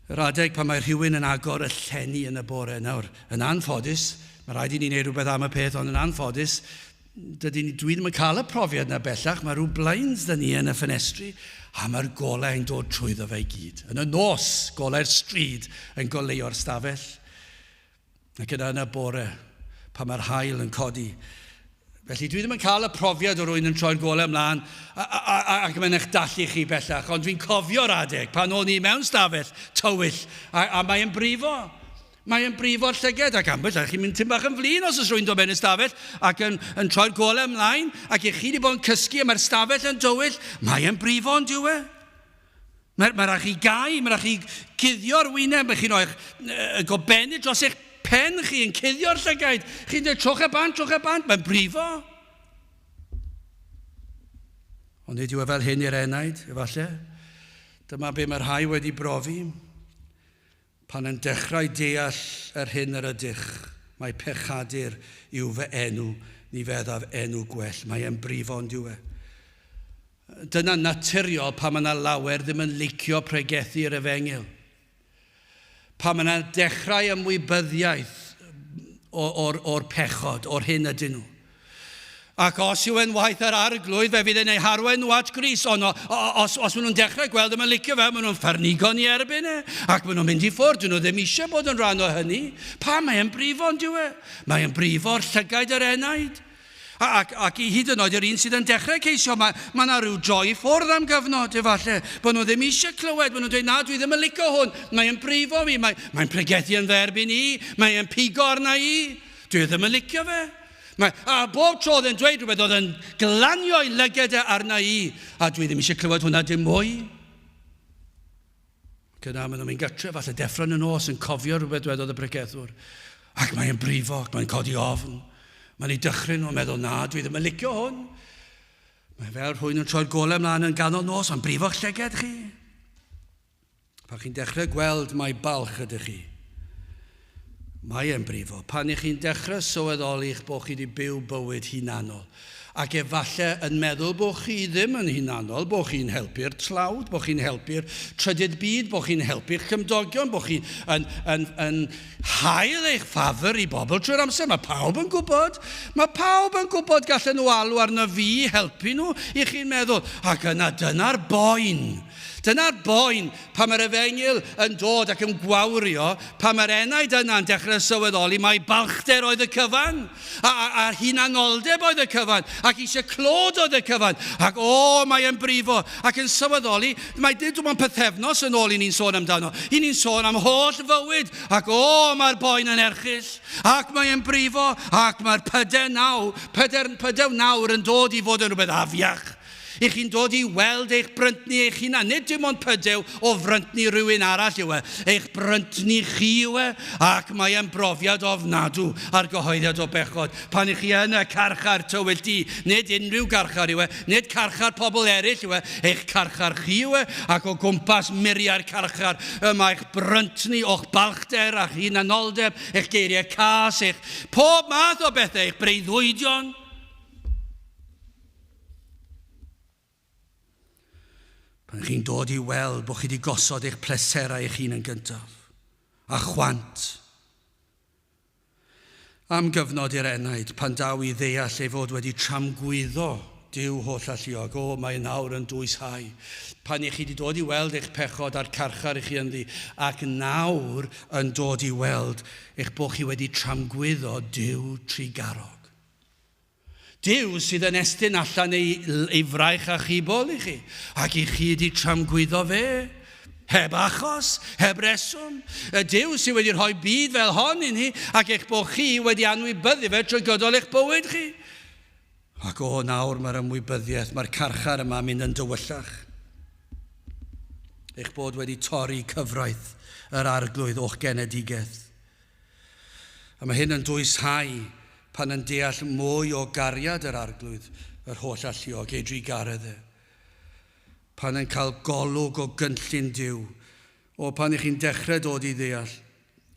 Yr adeg pan mae rhywun yn agor y llenni yn y bore. Nawr, yn anffodus, mae rhaid i ni wneud rhywbeth am y peth, ond yn anffodus, dydy ni, dwi ddim yn cael y profiad yna bellach. Mae rhyw blinds dyn ni yn y ffenestri, a mae'r golau yn dod trwyddo fe i gyd. Yn y nos, golau'r stryd yn goleuo'r stafell. Ac yna yn y bore, pan mae'r haul yn codi. Felly dwi ddim yn cael y profiad o rwy'n yn troi'r golau ymlaen ac mae'n eich dallu chi bellach, ond dwi'n cofio'r adeg pan o'n i mewn stafell tywyll a, a mae'n brifo. Mae'n brifo'r llyged ac ambell a chi'n mynd tim bach yn flin os oes rwy'n dod mewn y stafell ac yn, yn troi'r golau ymlaen ac i chi wedi bod yn cysgu a mae'r stafell yn dywyll, mae'n brifo yn diwe. Mae, mae rhaid chi gau, mae rhaid chi cuddio'r wyneb, mae chi'n rhoi'ch uh, gobennu dros eich pen chi yn cuddio'r llygaid. Chi'n dweud, trowch e bant, trowch e bant, mae'n brifo. Ond nid yw e fel hyn i'r enaid, efallai. Dyma be mae rhai wedi brofi. Pan yn dechrau deall yr hyn yr ydych, mae pechadur yw fy enw, ni feddaf enw gwell. Mae e'n brifo yn dyw e. Dyna naturiol pan mae yna lawer ddim yn licio pregethu'r efengyl. Pan mae yna dechrau ymwybyddiaeth O'r, or pechod, o'r hyn ydyn nhw. Ac os yw e'n waith yr arglwydd, fe fydd e'n eu harwain nhw at Grist. Ond os, os maen nhw'n dechrau gweld yma'n licio fe, maen nhw'n ffyrnigo'n i erbyn e, ac maen nhw'n mynd i ffwrdd, dyn nhw ddim eisiau bod yn rhan o hynny. Pam mae e'n brifo, yn dyw e? Mae e'n brifo'r llygaid yr enaid. Ac, ac i hyd yn oed yr un sydd yn dechrau ceisio, mae, mae yna rhyw droi i ffwrdd am gyfnod, efallai, bod nhw ddim eisiau clywed, maen nhw'n dweud, na, dwi ddim yn licio hwn, mae'n brifo fi, mae'n mae pregethu yn fy erbyn i, mae'n pigo arna i, dwi ddim yn licio fe. Mae, a bob tro oedd e'n dweud rhywbeth oedd yn glanio i lyged e arna i, a dwi ddim eisiau clywed hwnna dim mwy. Ac yna maen nhw'n mynd gytre, falle deffro yn y nos yn cofio rhywbeth dwedodd y pregethwr. Ac mae'n brifo, ac mae'n codi ofn. Mae'n ei dychryn nhw'n meddwl, na, dwi ddim yn licio hwn. Mae fel rhywun yn troi'r golau ymlaen yn ganol nos, mae'n brifo'ch llyged chi. Pan chi'n dechrau gweld mai balch ydych chi, mae e'n brifo. Pan ych chi'n dechrau sylweddoli eich bod chi wedi byw bywyd hunanol, ac efallai yn meddwl bod chi ddim yn hunanol, bod chi'n helpu'r tlawd, bod chi'n helpu'r trydydd byd, bod chi'n helpu'ch cymdogion, bod chi'n yn, yn, yn hael eich ffafr i bobl trwy'r amser. Mae pawb yn gwybod. Mae pawb yn gwybod gallen nhw alw arno fi helpu nhw, i chi'n meddwl. Ac yna dyna'r boen. Dyna'r boen pan mae'r efengyl yn dod ac yn gwawrio, pan mae'r enaid yna'n dechrau sylweddoli mai balchder oedd y cyfan, a, a, a hunanoldeb oedd y cyfan, ac eisiau clod oedd y cyfan, ac o, mae e'n brifo, ac yn sylweddoli, mae nid dim ond pythefnos yn ôl i ni'n sôn amdano, i ni'n sôn am holl fywyd, ac o, mae'r boen yn erchyll, ac mae e'n brifo, ac mae'r pydew naw, pyder, pydew nawr yn dod i fod yn rhywbeth afiach. I chi'n dod i weld eich bryntni eich hunan. Nid dim ond pydew o fryntni rhywun arall yw e. Eich bryntni chi yw e, ac mae e'n brofiad ofnadw ar gyhoeddiad o bechod. Pan i chi yn y carchar tywyll du, nid unrhyw garchar yw e, nid carchar pobl eraill yw e, eich carchar chi yw e, ac o gwmpas muriau'r carchar y mae eich bryntni o'ch balchder a'ch hunanoldeb, eich geiriau cas, eich pob math o bethau, eich breuddwydion. Pan chi'n dod i weld bod chi wedi gosod eich pleserau eich hun yn gyntaf, a chwant. Am gyfnod i'r enaid, pan daw i ddeall ei fod wedi tramgwyddo Duw holl alluog, o, mae nawr yn dwyshau. Pan i chi wedi dod i weld eich pechod a'r carchar i chi ynddi, ac nawr yn dod i weld eich bod chi wedi tramgwyddo Duw trugarog. Duw sydd yn estyn allan ei, ei fraich achubol i chi, ac i chi wedi tramgwyddo fe, heb achos, heb reswm. Y Duw sydd wedi rhoi byd fel hon i ni, ac eich bod chi wedi anwybyddu fe trwy gydol eich bywyd chi. Ac o, nawr mae'r ymwybyddiaeth, mae'r carchar yma mynd yn dywyllach. Eich bod wedi torri cyfraith yr arglwydd o'ch genedigaeth. A mae hyn yn dwyshau pan yn deall mwy o gariad yr Arglwydd, yr holl alluog, ei drugaredd e. Pan yn cael golwg o gynllun Duw, o pan ych chi'n dechrau dod i ddeall,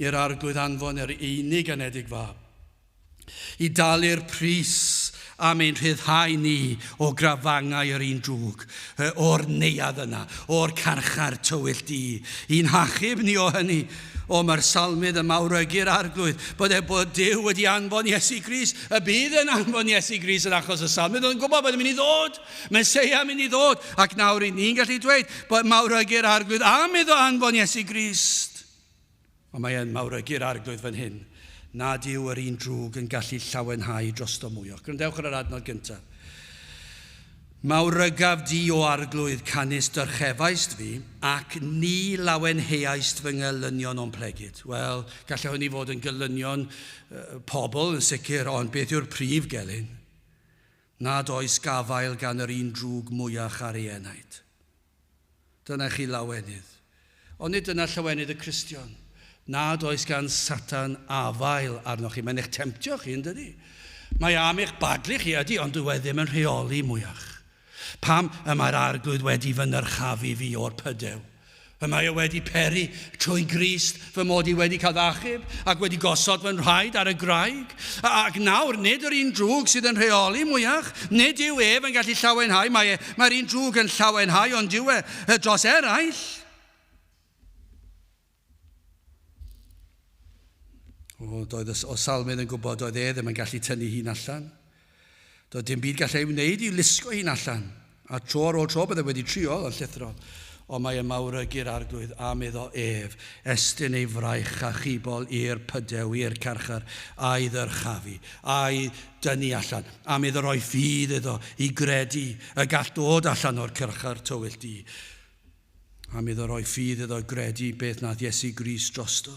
i'r Arglwydd anfon yr unig anedig fab, i dalu'r pris am ein rhyddhau ni o grafangau yr un drwg, o'r neuadd yna, o'r carchar tywyll du, i'n hachub ni o hynny. O, mae'r salmydd yn mawrygu'r arglwydd, bod e bod Duw wedi anfon Iesu Grist, y bydd yn anfon Iesu Grist yn achos y salmydd, oedd yn gwybod bod e'n mynd i ddod, Meseia yn mynd i ddod, ac nawr i ni'n gallu dweud bod mawrygu'r arglwydd am iddo anfon Iesu Grist. Ond mae e'n mawrygu'r arglwydd fan hyn, nad yw yr un drwg yn gallu llawenhau drosto mwyach. Gwrandewch ar yr adnod gyntaf. Mawrygaf di, o arglwydd, canys dyrchefaist fi, ac ni lawenheaist fy ngelynion o'm plegid. Wel, gallai hynny fod yn gelynion pobl yn sicr, ond beth yw'r prif gelyn? Nad oes gafael gan yr un drwg mwyach ar ei enaid. Dyna chi lawenydd. Ond nid dyna llawenydd y Cristion. Nad oes gan Satan afael arnoch chi. Mae'n eich temtio chi, yn dydy? Mae am eich baglu chi, ydy, ond dyw e ddim yn rheoli mwyach. Pam y mae'r arglwydd wedi fy nyrchafu fi o'r pydew? Y mae e wedi peri trwy Grist fy mod i wedi cael fy achub ac wedi gosod fy nhraed ar y graig. Ac nawr, nid yr un drwg sydd yn rheoli mwyach. Nid yw ef yn gallu llawenhau. Mae e, mae'r un drwg yn llawenhau, ond yw e dros eraill. O, doedd o salmydd yn gwybod doedd e ddim yn gallu tynnu hun allan. Doedd dim byd gallai ei wneud i lusgo hun allan. A tro ar ôl tro bydde wedi trio yn llithro. Ond mae y mawrygu'r arglwydd am iddo ef estyn ei fraich a chibol i'r pydew, i'r carchar, a'i ddyrchafu, a'i dynnu allan, am iddo roi ffydd iddo i gredu y gall dod allan o'r carchar tywyll du. Am iddo roi ffydd iddo gredu beth nath Iesu Grist drosto.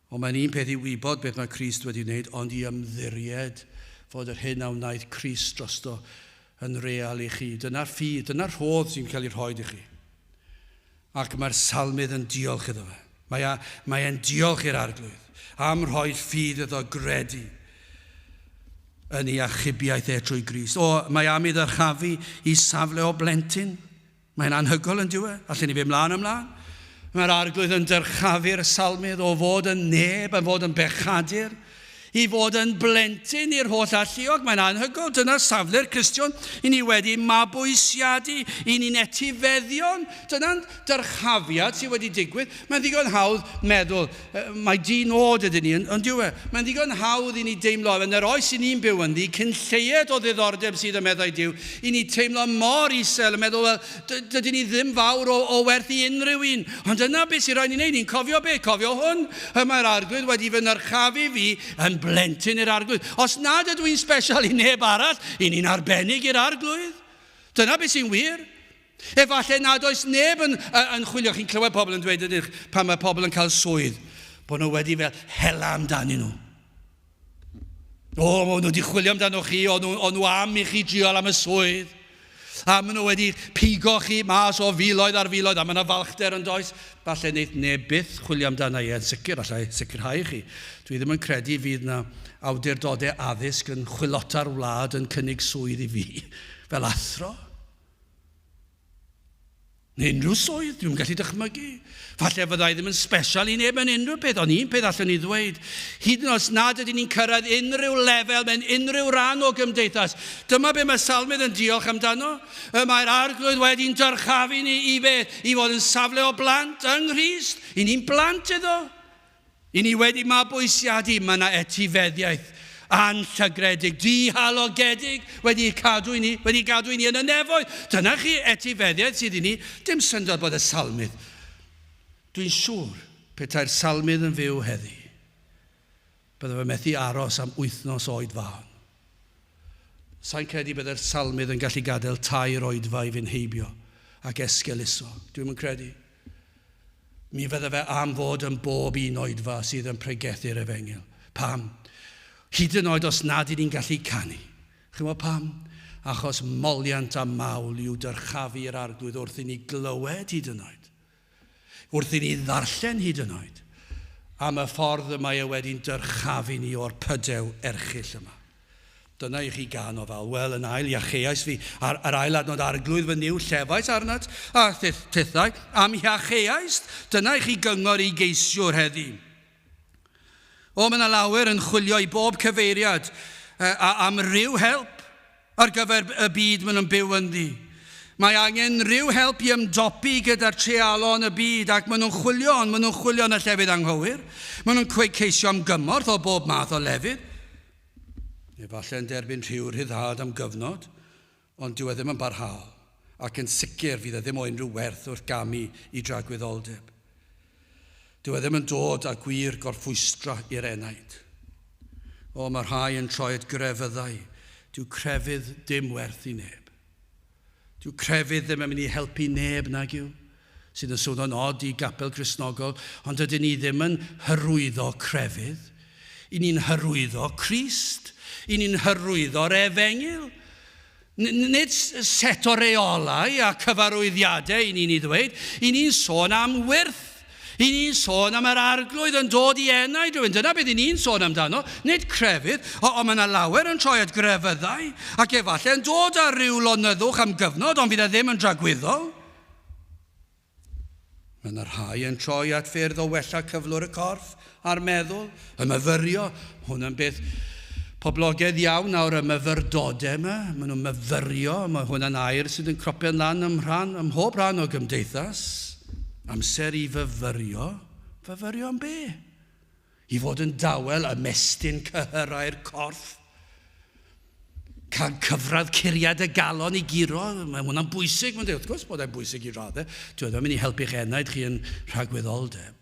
Ond mae'n un peth i wybod beth mae Crist wedi wneud, ond i ymddiried fod yr hyn a wnaeth Crist drosto yn real i chi. Dyna'r ffydd, dyna'r rhodd sy'n cael ei rhoi i chi. Ac mae'r salmydd yn diolch iddo fe. Mae, a, mae e'n diolch i'r arglwydd am rhoi ffydd iddo gredu yn ei achubiaeth e trwy Grist. O, mae am ei ddyrchafu i safle o blentyn. Mae'n anhygoel yn dyw e? Allen ni fynd mlaen ymlaen. Mae'r arglwydd yn dyrchafu'r salmydd o fod yn neb, yn fod yn bechadur, i fod yn blentyn i'r holl alluog. Mae'n anhygoel. Dyna safle'r Cristion. I ni wedi mabwysiadu, i ni'n etifeddion. Dyna'n dyrchafiad sydd wedi digwydd. Mae'n ddigon hawdd meddwl, mae dyn nod ydyn ni, yn dyw e? Mae'n ddigon hawdd i ni deimlo, yn yr oes i ni'n byw ynddi, cyn lleied o ddiddordeb sydd ym meddau Duw, i ni teimlo mor isel, yn meddwl, wel, dydyn ni ddim fawr o, o werth i unrhyw un. Ond dyna beth sy'n rhaid ni wneud. Ni'n cofio beth? Cofio hwn. Y mae'r arglwydd wedi fy nyrchafu fi yn blentyn i'r arglwydd. Os nad ydw i'n special i neb arall, i ni'n arbennig i'r arglwydd. Dyna beth sy'n wir. Efallai nad oes neb yn, yn chwilio. Chi'n clywed pobl yn dweud ydych pan mae pobl yn cael swydd, bod nhw wedi fel hela amdanyn nhw. O, maen nhw wedi chwilio amdano chi, o'n nhw, o'n nhw am i chi driol am y swydd. A maen nhw wedi pigo chi mas o filoedd ar filoedd, a mae yna falchder yn does. Falle wneith neb byth chwilio amdano i, yn sicr, allai sicrhau chi. Dwi ddim yn credu fydd na awdurdodau addysg yn chwilota'r wlad yn cynnig swydd i fi fel athro. Neu unrhyw swydd, dwi'n gallu dychmygu. Falle fyddai ddim yn special i neb yn unrhyw beth, ond un peth allwn ni ddweud, hyd yn oes nad ydyn ni'n cyrraedd unrhyw lefel mewn unrhyw ran o gymdeithas, dyma be mae Salmydd yn diolch amdano. Y mae'r arglwydd wedi'n dyrchafu ni i beth? I fod yn safle o blant yng Nghrist. I ni'n blant iddo. I ni wedi mabwysiadu, mae yna etifeddiaeth anllygredig, dihalogedig wedi cadw i ni, wedi gadw i ni yn y nefoedd. Dyna chi etifeddiaeth sydd i ni. Dim syndod bod y salmydd. Dwi'n siŵr petai'r salmydd yn fyw heddi, bydde fe methu aros am wythnos oed fân. Sa'n credu bydde'r salmydd yn gallu gadael tair oedfa i fynd heibio ac esgeuluso. Dwi'm yn credu. Mi fydde fe am fod yn bob un oedfa sydd yn pregethu'r efengyl. Pam? Hyd yn oed os nad y'n ni'n gallu canu. Chimod pam? Achos moliant a mawl yw dyrchafu i'r arglwydd wrth i ni glywed hyd yn oed. Wrth i ni ddarllen hyd yn oed am y ffordd y mae e wedi'n dyrchafu ni o'r pydew erchyll yma. Dyna i chi gân o fawl. Wel, yn ail, iacheais fi. Ar yr ail adnod, Arglwydd fy Nuw, llefais arnat, a thithau, am iacheaist. Dyna i chi gyngor i geisiwr heddi. O, mae yna lawer yn chwilio i bob cyfeiriad a, am ryw help ar gyfer y byd maen nhw'n byw ynddi. Mae angen rhyw help i ymdopi gyda'r treialon y byd ac maen nhw'n chwilio, ond maen nhw'n chwilio yn y llefydd anghywir. Maen nhw'n ceisio am gymorth o bob math o lefydd. Efallai yn derbyn rhyw rhyddhad am gyfnod, ond dyw e ddim yn barhaol, ac yn sicr fydd e ddim o unrhyw werth wrth gamu i dragwyddoldeb. Dyw e ddim yn dod â gwir gorffwystra i'r enaid. O, mae rhai yn troi at grefyddau. Dyw crefydd dim werth i neb. Dyw crefydd ddim yn mynd i helpu neb, nag yw? Sydd yn swnio'n od i gapel Cristnogol, ond dydyn ni ddim yn hyrwyddo crefydd. I ni'n hyrwyddo Crist. I ni'n hyrwyddo'r efengyl. Nid set o reolau a cyfarwyddiadau i ni'n ei ddweud. I ni'n sôn am wyrth. I ni'n sôn am yr arglwydd yn dod i enaid rhywun. Dyna beth i ni'n sôn amdano, nid crefydd. O, ond mae yna lawer yn troi at grefyddau ac efallai yn dod â rhyw lonyddwch am gyfnod, ond fydd e ddim yn dragwyddol. Mae yna rhai yn troi at ffyrdd o wella cyflwr y corff a'r meddwl, y myfyrio. Hwn yn beth poblogaidd iawn nawr, y myfyrdodau yma. Maen nhw'n myfyrio, mae hwnna'n air sydd yn cropio'n lan ym, rhan, ym mhob rhan o gymdeithas. Amser i fyfyrio. Fyfyrio am be? I fod yn dawel, ymestyn cyhyrau'r corff, cael cyfradd curiad y galon i guro, mae hwnna'n bwysig, mae'n dweud, wrth gwrs bod e'n bwysig i raddau, dwi e ddim yn mynd i helpu'ch enaid chi yn rhagwyddoldeb.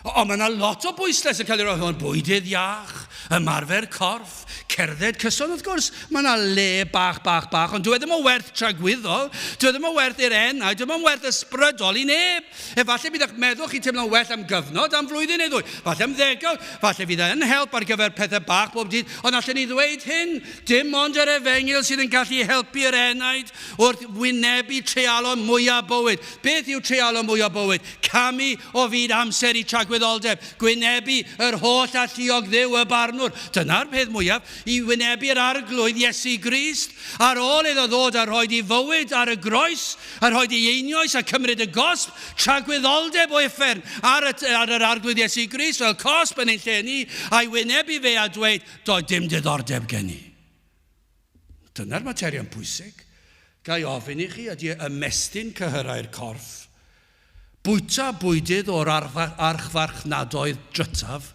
Ond mae yna lot o bwyslais yn cael ei roi hwn, bwydydd iach, ymarfer corff, cerdded cyson wrth gwrs. Mae yna le bach, bach, bach, ond dwi e ddim o werth tragwyddol, dwi e ddim o werth i'r enau, dwi e ddim o werth ysbrydol i neb. Efallai bydd eich meddwl chi'n teimlo'n well am gyfnod, am flwyddyn neu ddwy, falle am ddegawd, falle fydd e'n help ar gyfer pethau bach bob dydd, ond allen ni ddweud hyn, dim ond yr efengyl sydd yn gallu helpu'r enaid wrth wynebu treialon mwyaf bywyd. Beth yw treialon mwyaf bywyd? Camu o fyd amser i tragwyddoldeb, gwynebu yr holl alluog Dduw y barnwr. Dyna'r peth mwyaf, i wynebu'r Arglwydd Iesu Grist, ar ôl iddo ddod a rhoid ei fywyd ar y groes, a rhoid ei einioes a cymryd y gosb, tragwyddoldeb o uffern ar, y, ar yr Arglwydd Iesu Grist fel cosb yn ein lle ni, a'i wynebu fe a dweud, doedd dim diddordeb gen i. Dyna'r materion pwysig. Ga i ofyn i chi, ydy ymestyn cyhyrau'r corff, bwyta bwydydd o'r archfarchnadoedd drytaf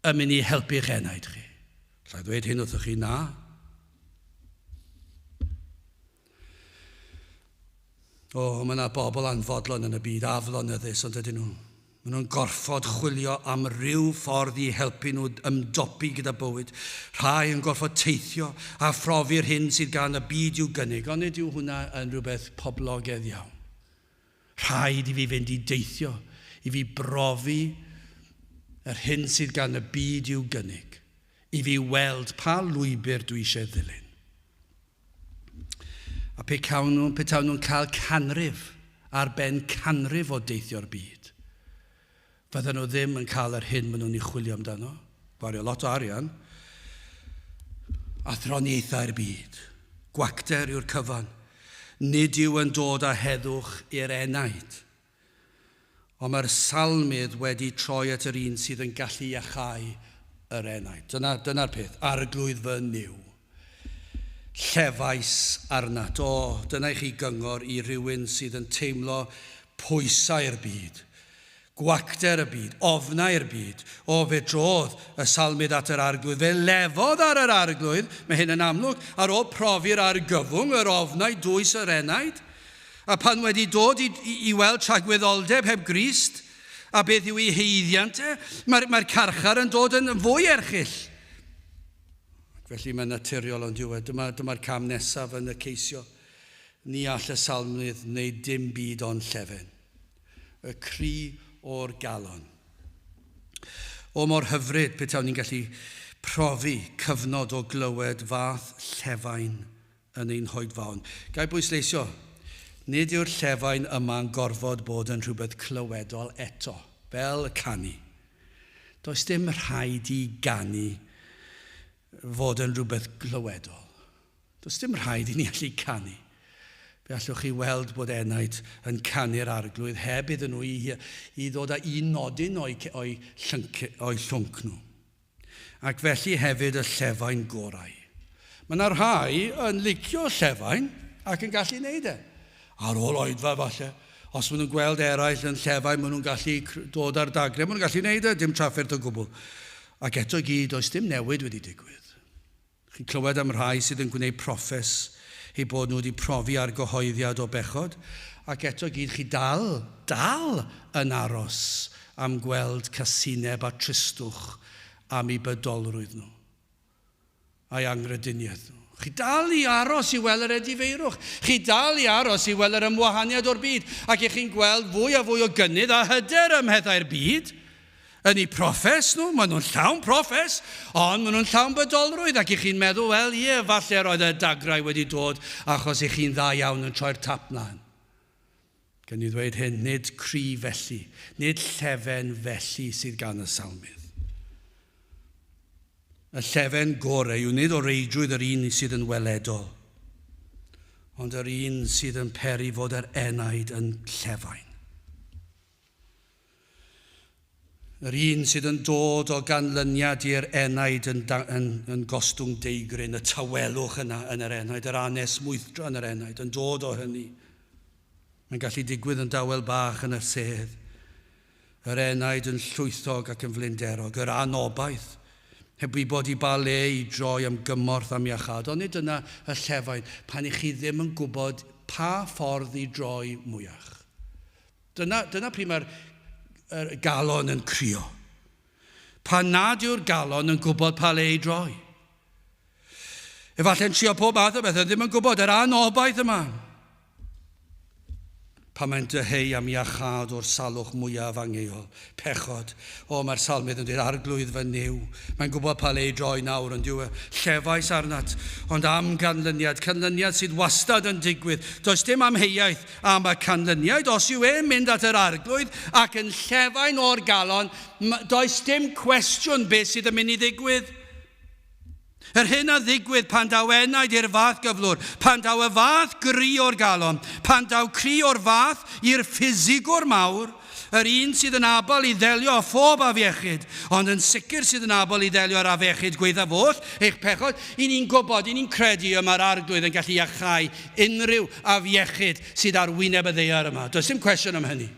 yn mynd i helpu'ch enaid chi? Alla i ddweud hyn wrthych chi, na. O, mae yna bobl anfodlon yn y byd, aflonyddus, ond ydyn nhw. Maen nhw'n gorfod chwilio am ryw ffordd i helpu nhw ymdopi gyda bywyd. Rhai yn gorfod teithio a phrofi'r hyn sydd gan y byd i'w gynnig, ond nid yw hwnna yn rhywbeth poblogaidd iawn. Rhaid i fi fynd i deithio, i fi brofi yr hyn sydd gan y byd i'w gynnig, i fi weld pa lwybr dwi eisiau ddilyn. A pe cawn nhw, petawn nhw'n cael canrif ar ben canrif o deithio'r byd, fydden nhw ddim yn cael yr hyn maen nhw'n ei chwilio amdano. Gwario lot o arian. Athroniaethau'r byd. Gwacter yw'r cyfan. Nid yw yn dod â heddwch i'r enaid. Ond mae'r salmydd wedi troi at yr un sydd yn gallu iachau yr enaid. Dyna, dyna'r peth. Arglwydd fy Nuw. Llefais arnat. O, dyna i chi gyngor i rywun sydd yn teimlo pwysau'r byd, gwacter y byd, ofnau'r byd. O, fe drodd y salmydd at yr arglwydd. Fe lefodd ar yr arglwydd, mae hyn yn amlwg, ar ôl profi'r argyfwng, yr ofnau dwys yr enaid. A pan wedi dod i, i, i weld tragwyddoldeb heb Grist, a beth yw ei haeddiant e, mae'r mae carchar yn dod yn fwy erchyll. Ac felly mae'n naturiol ond yw e. Dyma, dyma'r cam nesaf yn y ceisio. Ni all y salmydd wneud dim byd ond llefen. Y cri o'r galon. O mor hyfryd petawn ni'n gallu profi cyfnod o glywed fath llefain yn ein hoedfaon. Ga i bwysleisio, nid yw'r llefain yma'n gorfod bod yn rhywbeth clywedol eto, fel y canu. Does dim rhaid i ganu fod yn rhywbeth glywedol. Does dim rhaid i ni allu canu. Fe allwch chi weld bod enaid yn canu'r arglwydd heb iddyn nhw i, i ddod â un nodyn o'i, o'i, llync, o'i llwnc nhw. Ac felly hefyd y llefain gorau. Mae yna rhai yn licio llefain ac yn gallu wneud e. Ar ôl oedfa falle, os maen nhw'n gweld eraill yn llefain, maen nhw'n gallu dod ar dagrau, maen nhw'n gallu wneud e, dim trafferth o gwbl. Ac eto i gyd, does dim newid wedi digwydd. Chi'n clywed am rhai sydd yn gwneud proffes eu bod nhw wedi profi argyhoeddiad o bechod, ac eto gyd chi dal, dal yn aros am gweld casineb a tristwch am eu bydolrwydd nhw a'i anghrediniaeth nhw. Chi dal i aros i weld yr edifeirwch. Chi dal i aros i weld yr ymwahaniad o'r byd. Ac i chi'n gweld fwy a fwy o gynnydd a hyder ym mhethau'r byd. Yn eu proffes nhw, maen nhw'n llawn proffes, ond maen nhw'n llawn bydolrwydd, ac i chi'n meddwl, wel ie, falle roedd y dagrau wedi dod achos i chi'n dda iawn yn troi'r tap mlaen. Gan i ddweud hyn, nid cri felly, nid llefen felly sydd gan y salmydd. Y llefen gorau yw nid o reidrwydd yr un sydd yn weledol, ond yr un sydd yn peri fod yr enaid yn llefain. Yr un sydd yn dod o ganlyniad i'r enaid yn, yn, yn gostwng deigryn, y tawelwch yna yn yr enaid, yr anesmwythdra yn yr enaid, yn dod o hynny. Mae'n gallu digwydd yn dawel bach yn y sedd. Yr enaid yn llwythog ac yn flinderog, yr anobaith, heb wybod i ba le i droi am gymorth am iachâd. Ond nid dyna y llefain, pan i chi ddim yn gwybod pa ffordd i droi mwyach. Dyna pryd mae'r galon yn crio. Pan nad yw'r galon yn gwybod pa le i droi. Efallai'n trio pob math o bethau, ddim yn gwybod yr anobaith yma. Pan mae'n dyheu am iachâd o'r salwch mwyaf angheuol, pechod. O, mae'r salmydd yn dweud, Arglwydd fy Nuw. Mae'n gwybod pa le i droi nawr, ond yw e, llefais arnat, ond am ganlyniad, canlyniad sydd wastad yn digwydd. Does dim amheuaeth am y canlyniad. Os yw e'n mynd at yr Arglwydd ac yn llefain o'r galon, does dim cwestiwn beth sydd yn mynd i ddigwydd. Yr hyn a ddigwydd pan daw enaid i'r fath gyflwr, pan daw y fath gri o'r galon, pan daw cri o'r fath i'r ffisigwr mawr, yr un sydd yn abl i ddelio â phob afiechyd, ond yn sicr sydd yn abl i ddelio â'r afiechyd gwaethaf oll, eich pechod, i ni'n gwybod, i ni'n credu y mae'r Arglwydd yn gallu iachau unrhyw afiechyd sydd ar wyneb y ddaear yma. Does dim cwestiwn am hynny.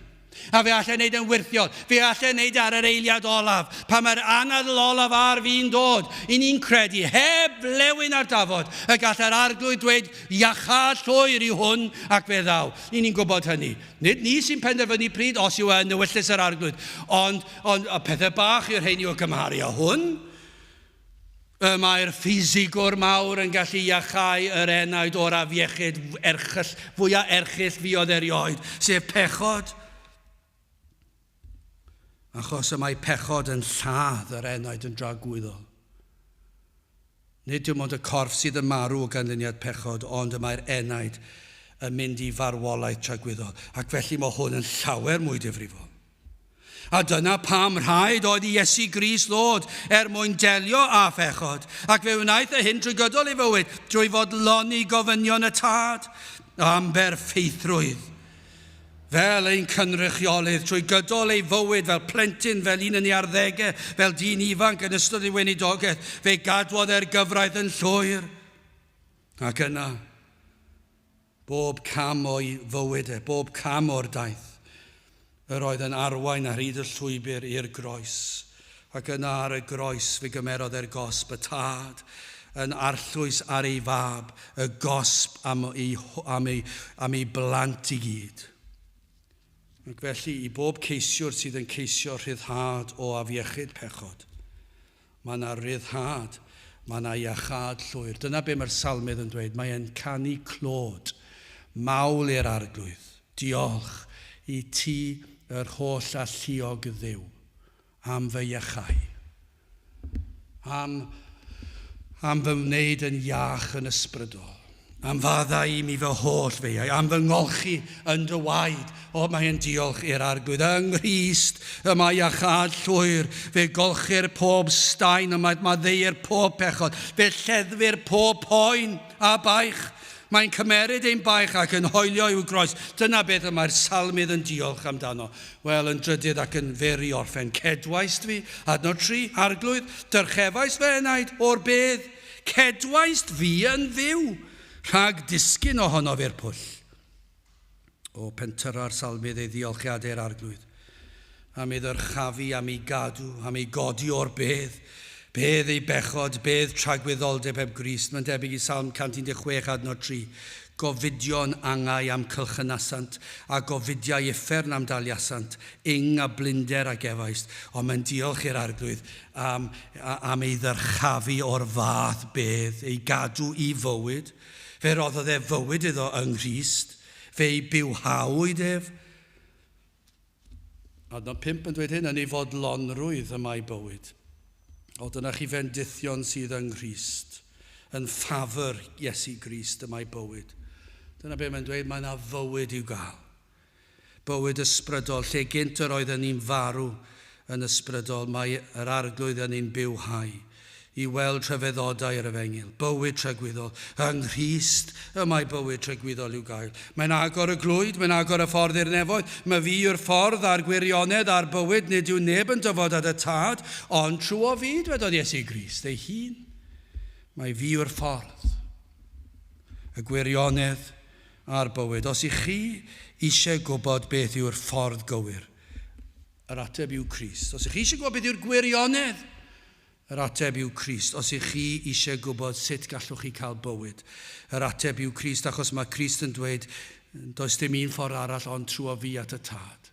A fe allai wneud yn wyrthiol, fe allai wneud ar yr eiliad olaf, pan mae'r anadl olaf ar fin dod, i ni'n credu, heb flewyn ar dafod, y gall yr Arglwydd dweud, iachâd llwyr i hwn ac fe ddaw. I ni'n gwybod hynny. Nid ni sy'n penderfynu pryd, os yw yn ewyllys yr Arglwydd, ond y pethau bach yw'r rheini o gymharu â hwn. Y mae'r ffisigwr mawr yn gallu iachau yr enaid o'r afiechyd erchyll, fwyaf erchyll fuodd erioed, sef pechod. Achos y mae pechod yn lladd yr enaid yn dragwyddol. Nid dim ond y corff sydd yn marw o ganlyniad pechod, ond y mae'r enaid yn mynd i farwolaeth tragwyddol. Ac felly mae hwn yn llawer mwy difrifol. A dyna pam rhaid oedd i Iesu Grist ddod er mwyn delio â phechod, ac fe wnaeth e hyn trwy gydol ei fywyd, drwy fodloni gofynion y Tad am berffeithrwydd. Fel ein cynrychiolydd trwy gydol ei fywyd, fel plentyn, fel un yn ei arddegau, fel dyn ifanc yn ystod ei weinidogaeth, fe gadwodd e'r gyfraith yn llwyr. Ac yna, bob cam o'i fywyd e, bob cam o'r daith, yr oedd yn arwain ar hyd y llwybr i'r groes. Ac yna ar y groes fe gymerodd e'r gosb y Tad yn arllwys ar ei fab, y gosb am ei blant i gyd. Ac felly i bob ceisiwr sydd yn ceisio rhyddhad o afiechyd pechod, mae yna ryddhad, mae yna iachâd llwyr. Dyna be mae'r salmydd yn dweud. Mae e'n canu clod, mawl i'r Arglwydd. Diolch i ti yr holl alluog Dduw am fy iachau. Am fy wneud yn iach yn ysbrydol. Am faddau i mi fy holl feiau, am fy ngolchi yn dy waed. O, mae e'n diolch i'r Arglwydd. Yng Nghrist y mae iachâd llwyr. Fe golchir pob staen, y mae maddeuir pob pechod. Fe lleddfir pob poen a baich. Mae'n cymeryd ein baich ac yn hoelio i'w groes. Dyna beth y mae'r salmydd yn diolch amdano. Wel, yn drydydd ac yn fyr i orffen, cedwaist fi, adnod 3, Arglwydd, dyrchefais fy enaid o'r bedd. Cedwaist fi yn fyw, rhag disgyn ohonof i'r pwll. O, pentyra'r salmydd ei ddiolchiadau i'r Arglwydd, am ei ddyrchafu, am ei gadw, am ei godi o'r bedd, bedd ei bechod, bedd tragwyddoldeb heb Grist. Mae'n debyg i Salm 116 adnod 3. Gofidion angau am cylchynasant, a gofidiau uffern am daliasant, ing a blinder a gefaist. Ond mae'n diolch i'r Arglwydd am ei ddyrchafu o'r fath bedd, ei gadw i fywyd. Fe roddodd e fywyd iddo yng Nghrist, fe'i bywhawyd ef. Adnod 5 yn dweud hyn, yn ei fodlonrwydd y mae bywyd. O, dyna chi fendithion sydd yng Nghrist, yn ffafr Iesu Grist y mae bywyd. Dyna be mae'n dweud, mae yna fywyd i'w gael. Bywyd ysbrydol, lle gynt yr oedden ni'n farw yn ysbrydol, mae yr Arglwydd yn ein bywhau i weld rhyfeddodau yr efengyl, bywyd tragwyddol. Yng Nghrist y mae bywyd tragwyddol i'w gael. Mae'n agor y glwyd, mae'n agor y ffordd i'r nefoedd. Mae fi yw'r ffordd a'r gwirionedd a'r bywyd, nid yw neb yn dyfod at y Tad, ond trwy fi, dwedodd Iesu Grist ei hun. Mae fi yw'r ffordd, y gwirionedd a'r bywyd. Os ych chi eisiau gwybod beth yw'r ffordd gywir, Yr ateb yw Crist. Os ych chi eisiau gwybod beth yw'r gwirionedd, yr ateb yw Crist. Os ych chi eisiau gwybod sut gallwch chi cael bywyd, yr ateb yw Crist, achos mae Crist yn dweud, does dim un ffordd arall ond trwy fi at y Tad.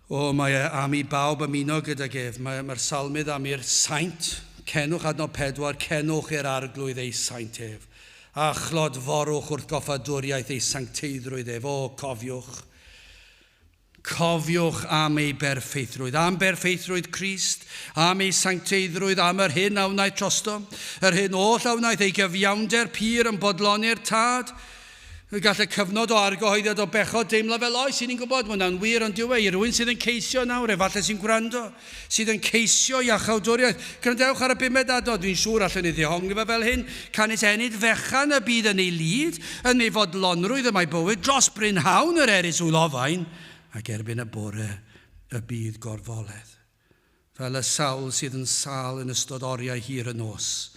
O, mae e am i bawb ymuno gydag ef. Mae'r mae salmydd am i'r saint, cenwch adnod 4, cenwch i'r arglwydd ei saint ef. A chlodforwch wrth goffadwriaeth ei sancteiddrwydd ef. O, cofiwch. Cofiwch am ei berffeithrwydd, am berffeithrwydd Crist, am ei sancteiddrwydd, am yr hyn a wnaeth drosto, yr hyn oll a wnaeth ei gyfiawnder pur yn bodloni'r Tad. Gall y cyfnod o argyhoeddiad o bechod deimlo fel oes, i ni'n gwybod, mae hwnna'n wir ond dyw e, i rywun sydd yn ceisio nawr, efallai sy'n gwrando, sydd yn ceisio iachawdwriaeth. Gwrandewch ar y bumed adnod, dwi'n siŵr allwn ni ddehongli fe fel hyn, canys ennyd fechan y bydd yn ei lid, yn ei fodlonrwydd y mae bywyd, dros brynhawn yr erys wylofain, ac erbyn y bore y bydd gorfoledd. Fel y sawl sydd yn sâl yn ystod oriau hir y nos.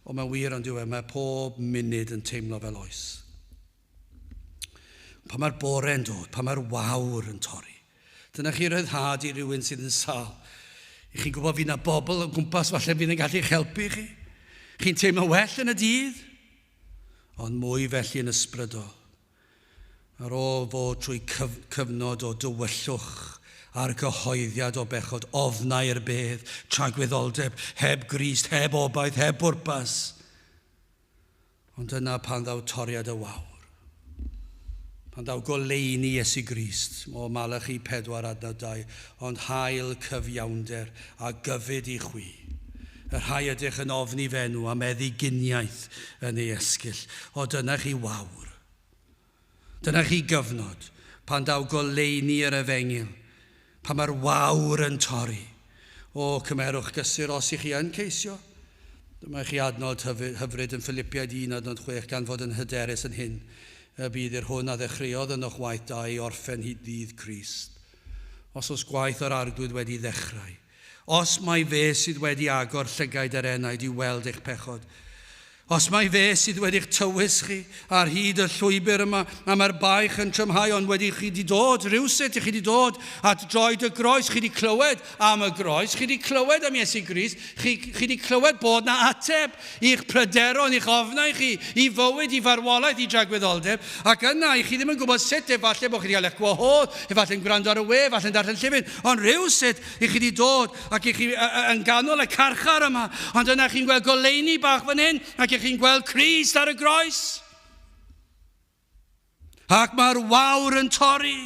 O, mae'n wir ond yw e, mae pob munud yn teimlo fel oes. Pan mae'r bore'n dod, pan mae'r wawr yn torri. Dyna chi ryddhad i rywun sydd yn sâl. I chi'n gwybod fydd na bobl o gwmpas falle fydd yn gallu eich helpu chi. Chi'n teimlo well yn y dydd, ond mwy felly yn ysbrydol. Ar ôl fod trwy cyf cyfnod o dywyllwch a'r cyhoeddiad o bechod, ofnau'r bedd, tragwyddoldeb, heb Grist, heb obaith, heb bwrpas. Ond yna pan ddaw toriad y wawr, pan ddaw goleuni Iesu Grist, o Malachi 4 adnod 2, ond hael cyfiawnder a gyfyd i chwi, y rhai ydych yn ofni f'enw a meddyginiaeth yn ei esgyll. O dyna chi wawr. Dyna chi gyfnod pan daw goleuni yr efengyl, pan mae'r wawr yn torri. O, cymerwch gysur os ych chi yn ceisio. Dyma chi adnod hyfryd yn Philipiaid 1 adnod 6, gan fod yn hyderus yn hyn, y bydd i'r hwn a ddechreuodd ynoch waith da ei orffen hyd ddydd Crist. Os oes gwaith yr Arglwydd wedi ddechrau, os mai fe sydd wedi agor llygaid yr enaid i weld eich pechod, Os mai fe sydd wedi'ch tywys chi ar hyd y llwybr yma, a mae'r baich yn trymhau, ond wedi chi di dod, rhywsut i chi di dod at droed y groes, chi di clywed am y groes, chi di clywed am Iesu Grist, chi, chi di clywed bod na ateb i'ch pryderon, i'ch ofnau chi, i fywyd, i farwolaeth, i dragwyddoldeb, ac yna i chi ddim yn gwybod sut, efallai bod chi wedi cael eich gwahodd, efallai'n gwrando ar y we, efallai'n darllen llyfr, ond rhywsut i chi wedi dod ac i chi yn ganol y carchar yma, ond yna chi'n gweld goleuni bach fan hyn, ac i chi'n gweld Crist ar y groes. Ac mae'r wawr yn torri.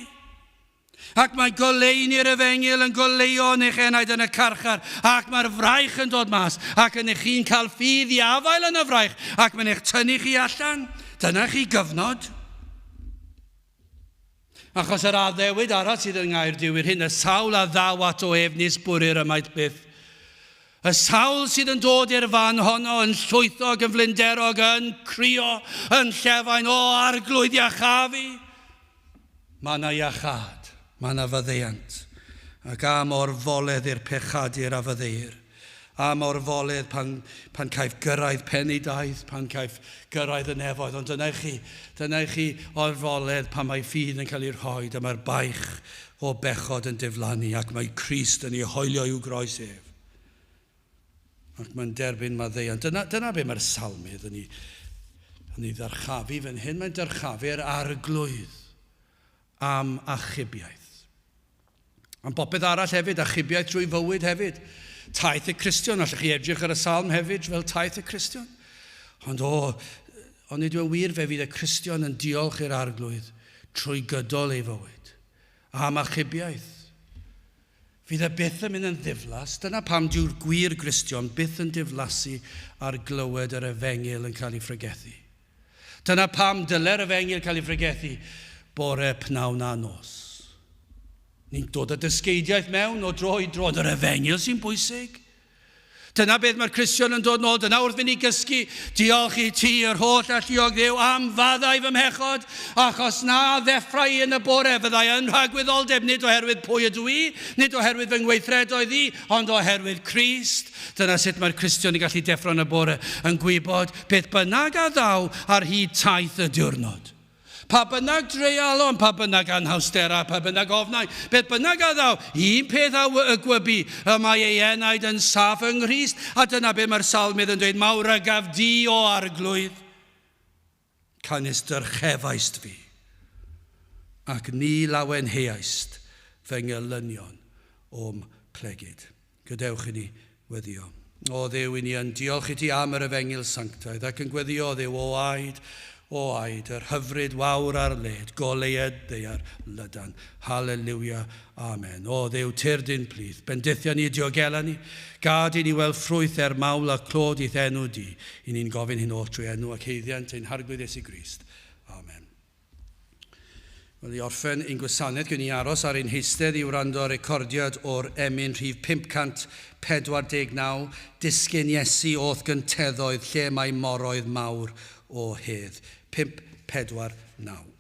Ac mae goleuni'r efengyl yn goleuo yn eich enaid yn y carchar, ac mae'r fraich yn dod mas, ac yn eich chi'n cael ffydd i afael yn y fraich, ac mae'n eich tynnu chi allan. Dyna chi gyfnod. Achos yr addewid arall sydd yng ngair Duw i'r hyn, y sawl a ddaw ato ef nis bwrir ymaith byth. Y sawl sydd yn dod i'r fan honno yn llwythog, yn flinderog, yn crio, yn llefain, o arglwydd iachaf fi. Mae yna iachâd, mae yna faddeuant, ac am orfoledd i'r pechadur a faddeuir. Am orfoledd pan, pan caiff gyrraedd pen ei daith, pan caiff gyrraedd y nefoedd. Ond dyna i chi, dyna i chi orfoledd pan mae ffydd yn cael ei rhoi, dyma'r baich o bechod yn diflannu ac mae Crist yn ei hoelio i'w groes ef. Ac mae'n derbyn maddeuant. Dyna, dyna be mae'r salmydd yn ei, yn ei ddyrchafu fan hyn. Mae'n dyrchafu'r arglwydd am achubiaeth. Am bopeth arall hefyd, achubiaeth trwy fywyd hefyd. Taith y Cristion, allwch chi edrych ar y salm hefyd fel taith y Cristion. Ond o, ond nid yw'n wir fe fydd y Cristion yn diolch i'r Arglwydd trwy gydol ei fywyd. Am achubiaeth. Fydd e byth yn mynd yn ddiflas. Dyna pam dyw'r gwir Gristion byth yn diflasu ar glywed yr efengyl yn cael ei phregethu. Dyna pam dyle'r efengyl cael ei phregethu bore, pnawn a nos. Ni'n dod â dysgeidiaeth mewn o dro i dro, ond yr efengyl sy'n bwysig. Dyna beth mae'r Cristion yn dod nôl, dyna wrth fynd i gysgu, diolch i ti yr holl alluog Dduw am faddau fy mhechod, achos na ddeffra i yn y bore, fyddai yn rhagwyddoldeb, nid oherwydd pwy ydw i, nid oherwydd fy ngweithredoedd i, ond oherwydd Crist. Dyna sut mae'r Cristion yn gallu deffro yn y bore, yn gwybod beth bynnag a ddaw ar hyd taith y diwrnod. Pa bynnag dreialon, pa bynnag anhawsterau, pa bynnag ofnau, beth bynnag a ddaw, un peth a y gwybu, y mae ei enaid yn saff yng Nghrist, a dyna be mae'r salmydd yn dweud, mawrygaf di o arglwydd, canys dyrchefaist fi, ac ni lawenheaist fy ngelynion o'm plegid. Gadewch i ni weddio. O Dduw, i ni yn diolch i ti am yr efengyl sanctaidd ac yn gweddio Dduw o aed, o aed, yr hyfryd wawr ar led, goleued ddaear lydan. Haleluia, amen. O Dduw, tyrd i'n plith, bendithia ni, diogela ni, gad i ni weld ffrwyth er mawl a clod i'th enw di. I ni'n gofyn hyn oll trwy enw ac haeddiant ein Harglwydd Iesu Grist. Amen. Wel, i orffen ein gwasanaeth, gwn i aros ar ein heistedd i wrando ar recordiad o'r emyn rhif 549, Disgyn Iesu o'th gynteddoedd lle mae moroedd mawr o hedd. 549.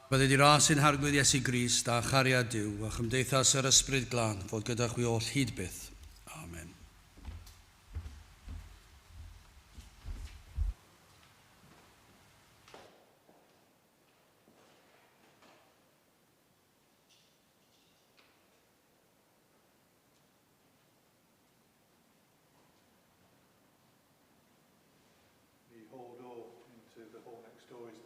Bydded i ras ein Harglwydd Iesu Grist a chariad Duw a chymdeithas yr Ysbryd Glân fod gyda chwi oll hyd byth. Amen. The hall door into the hall next door is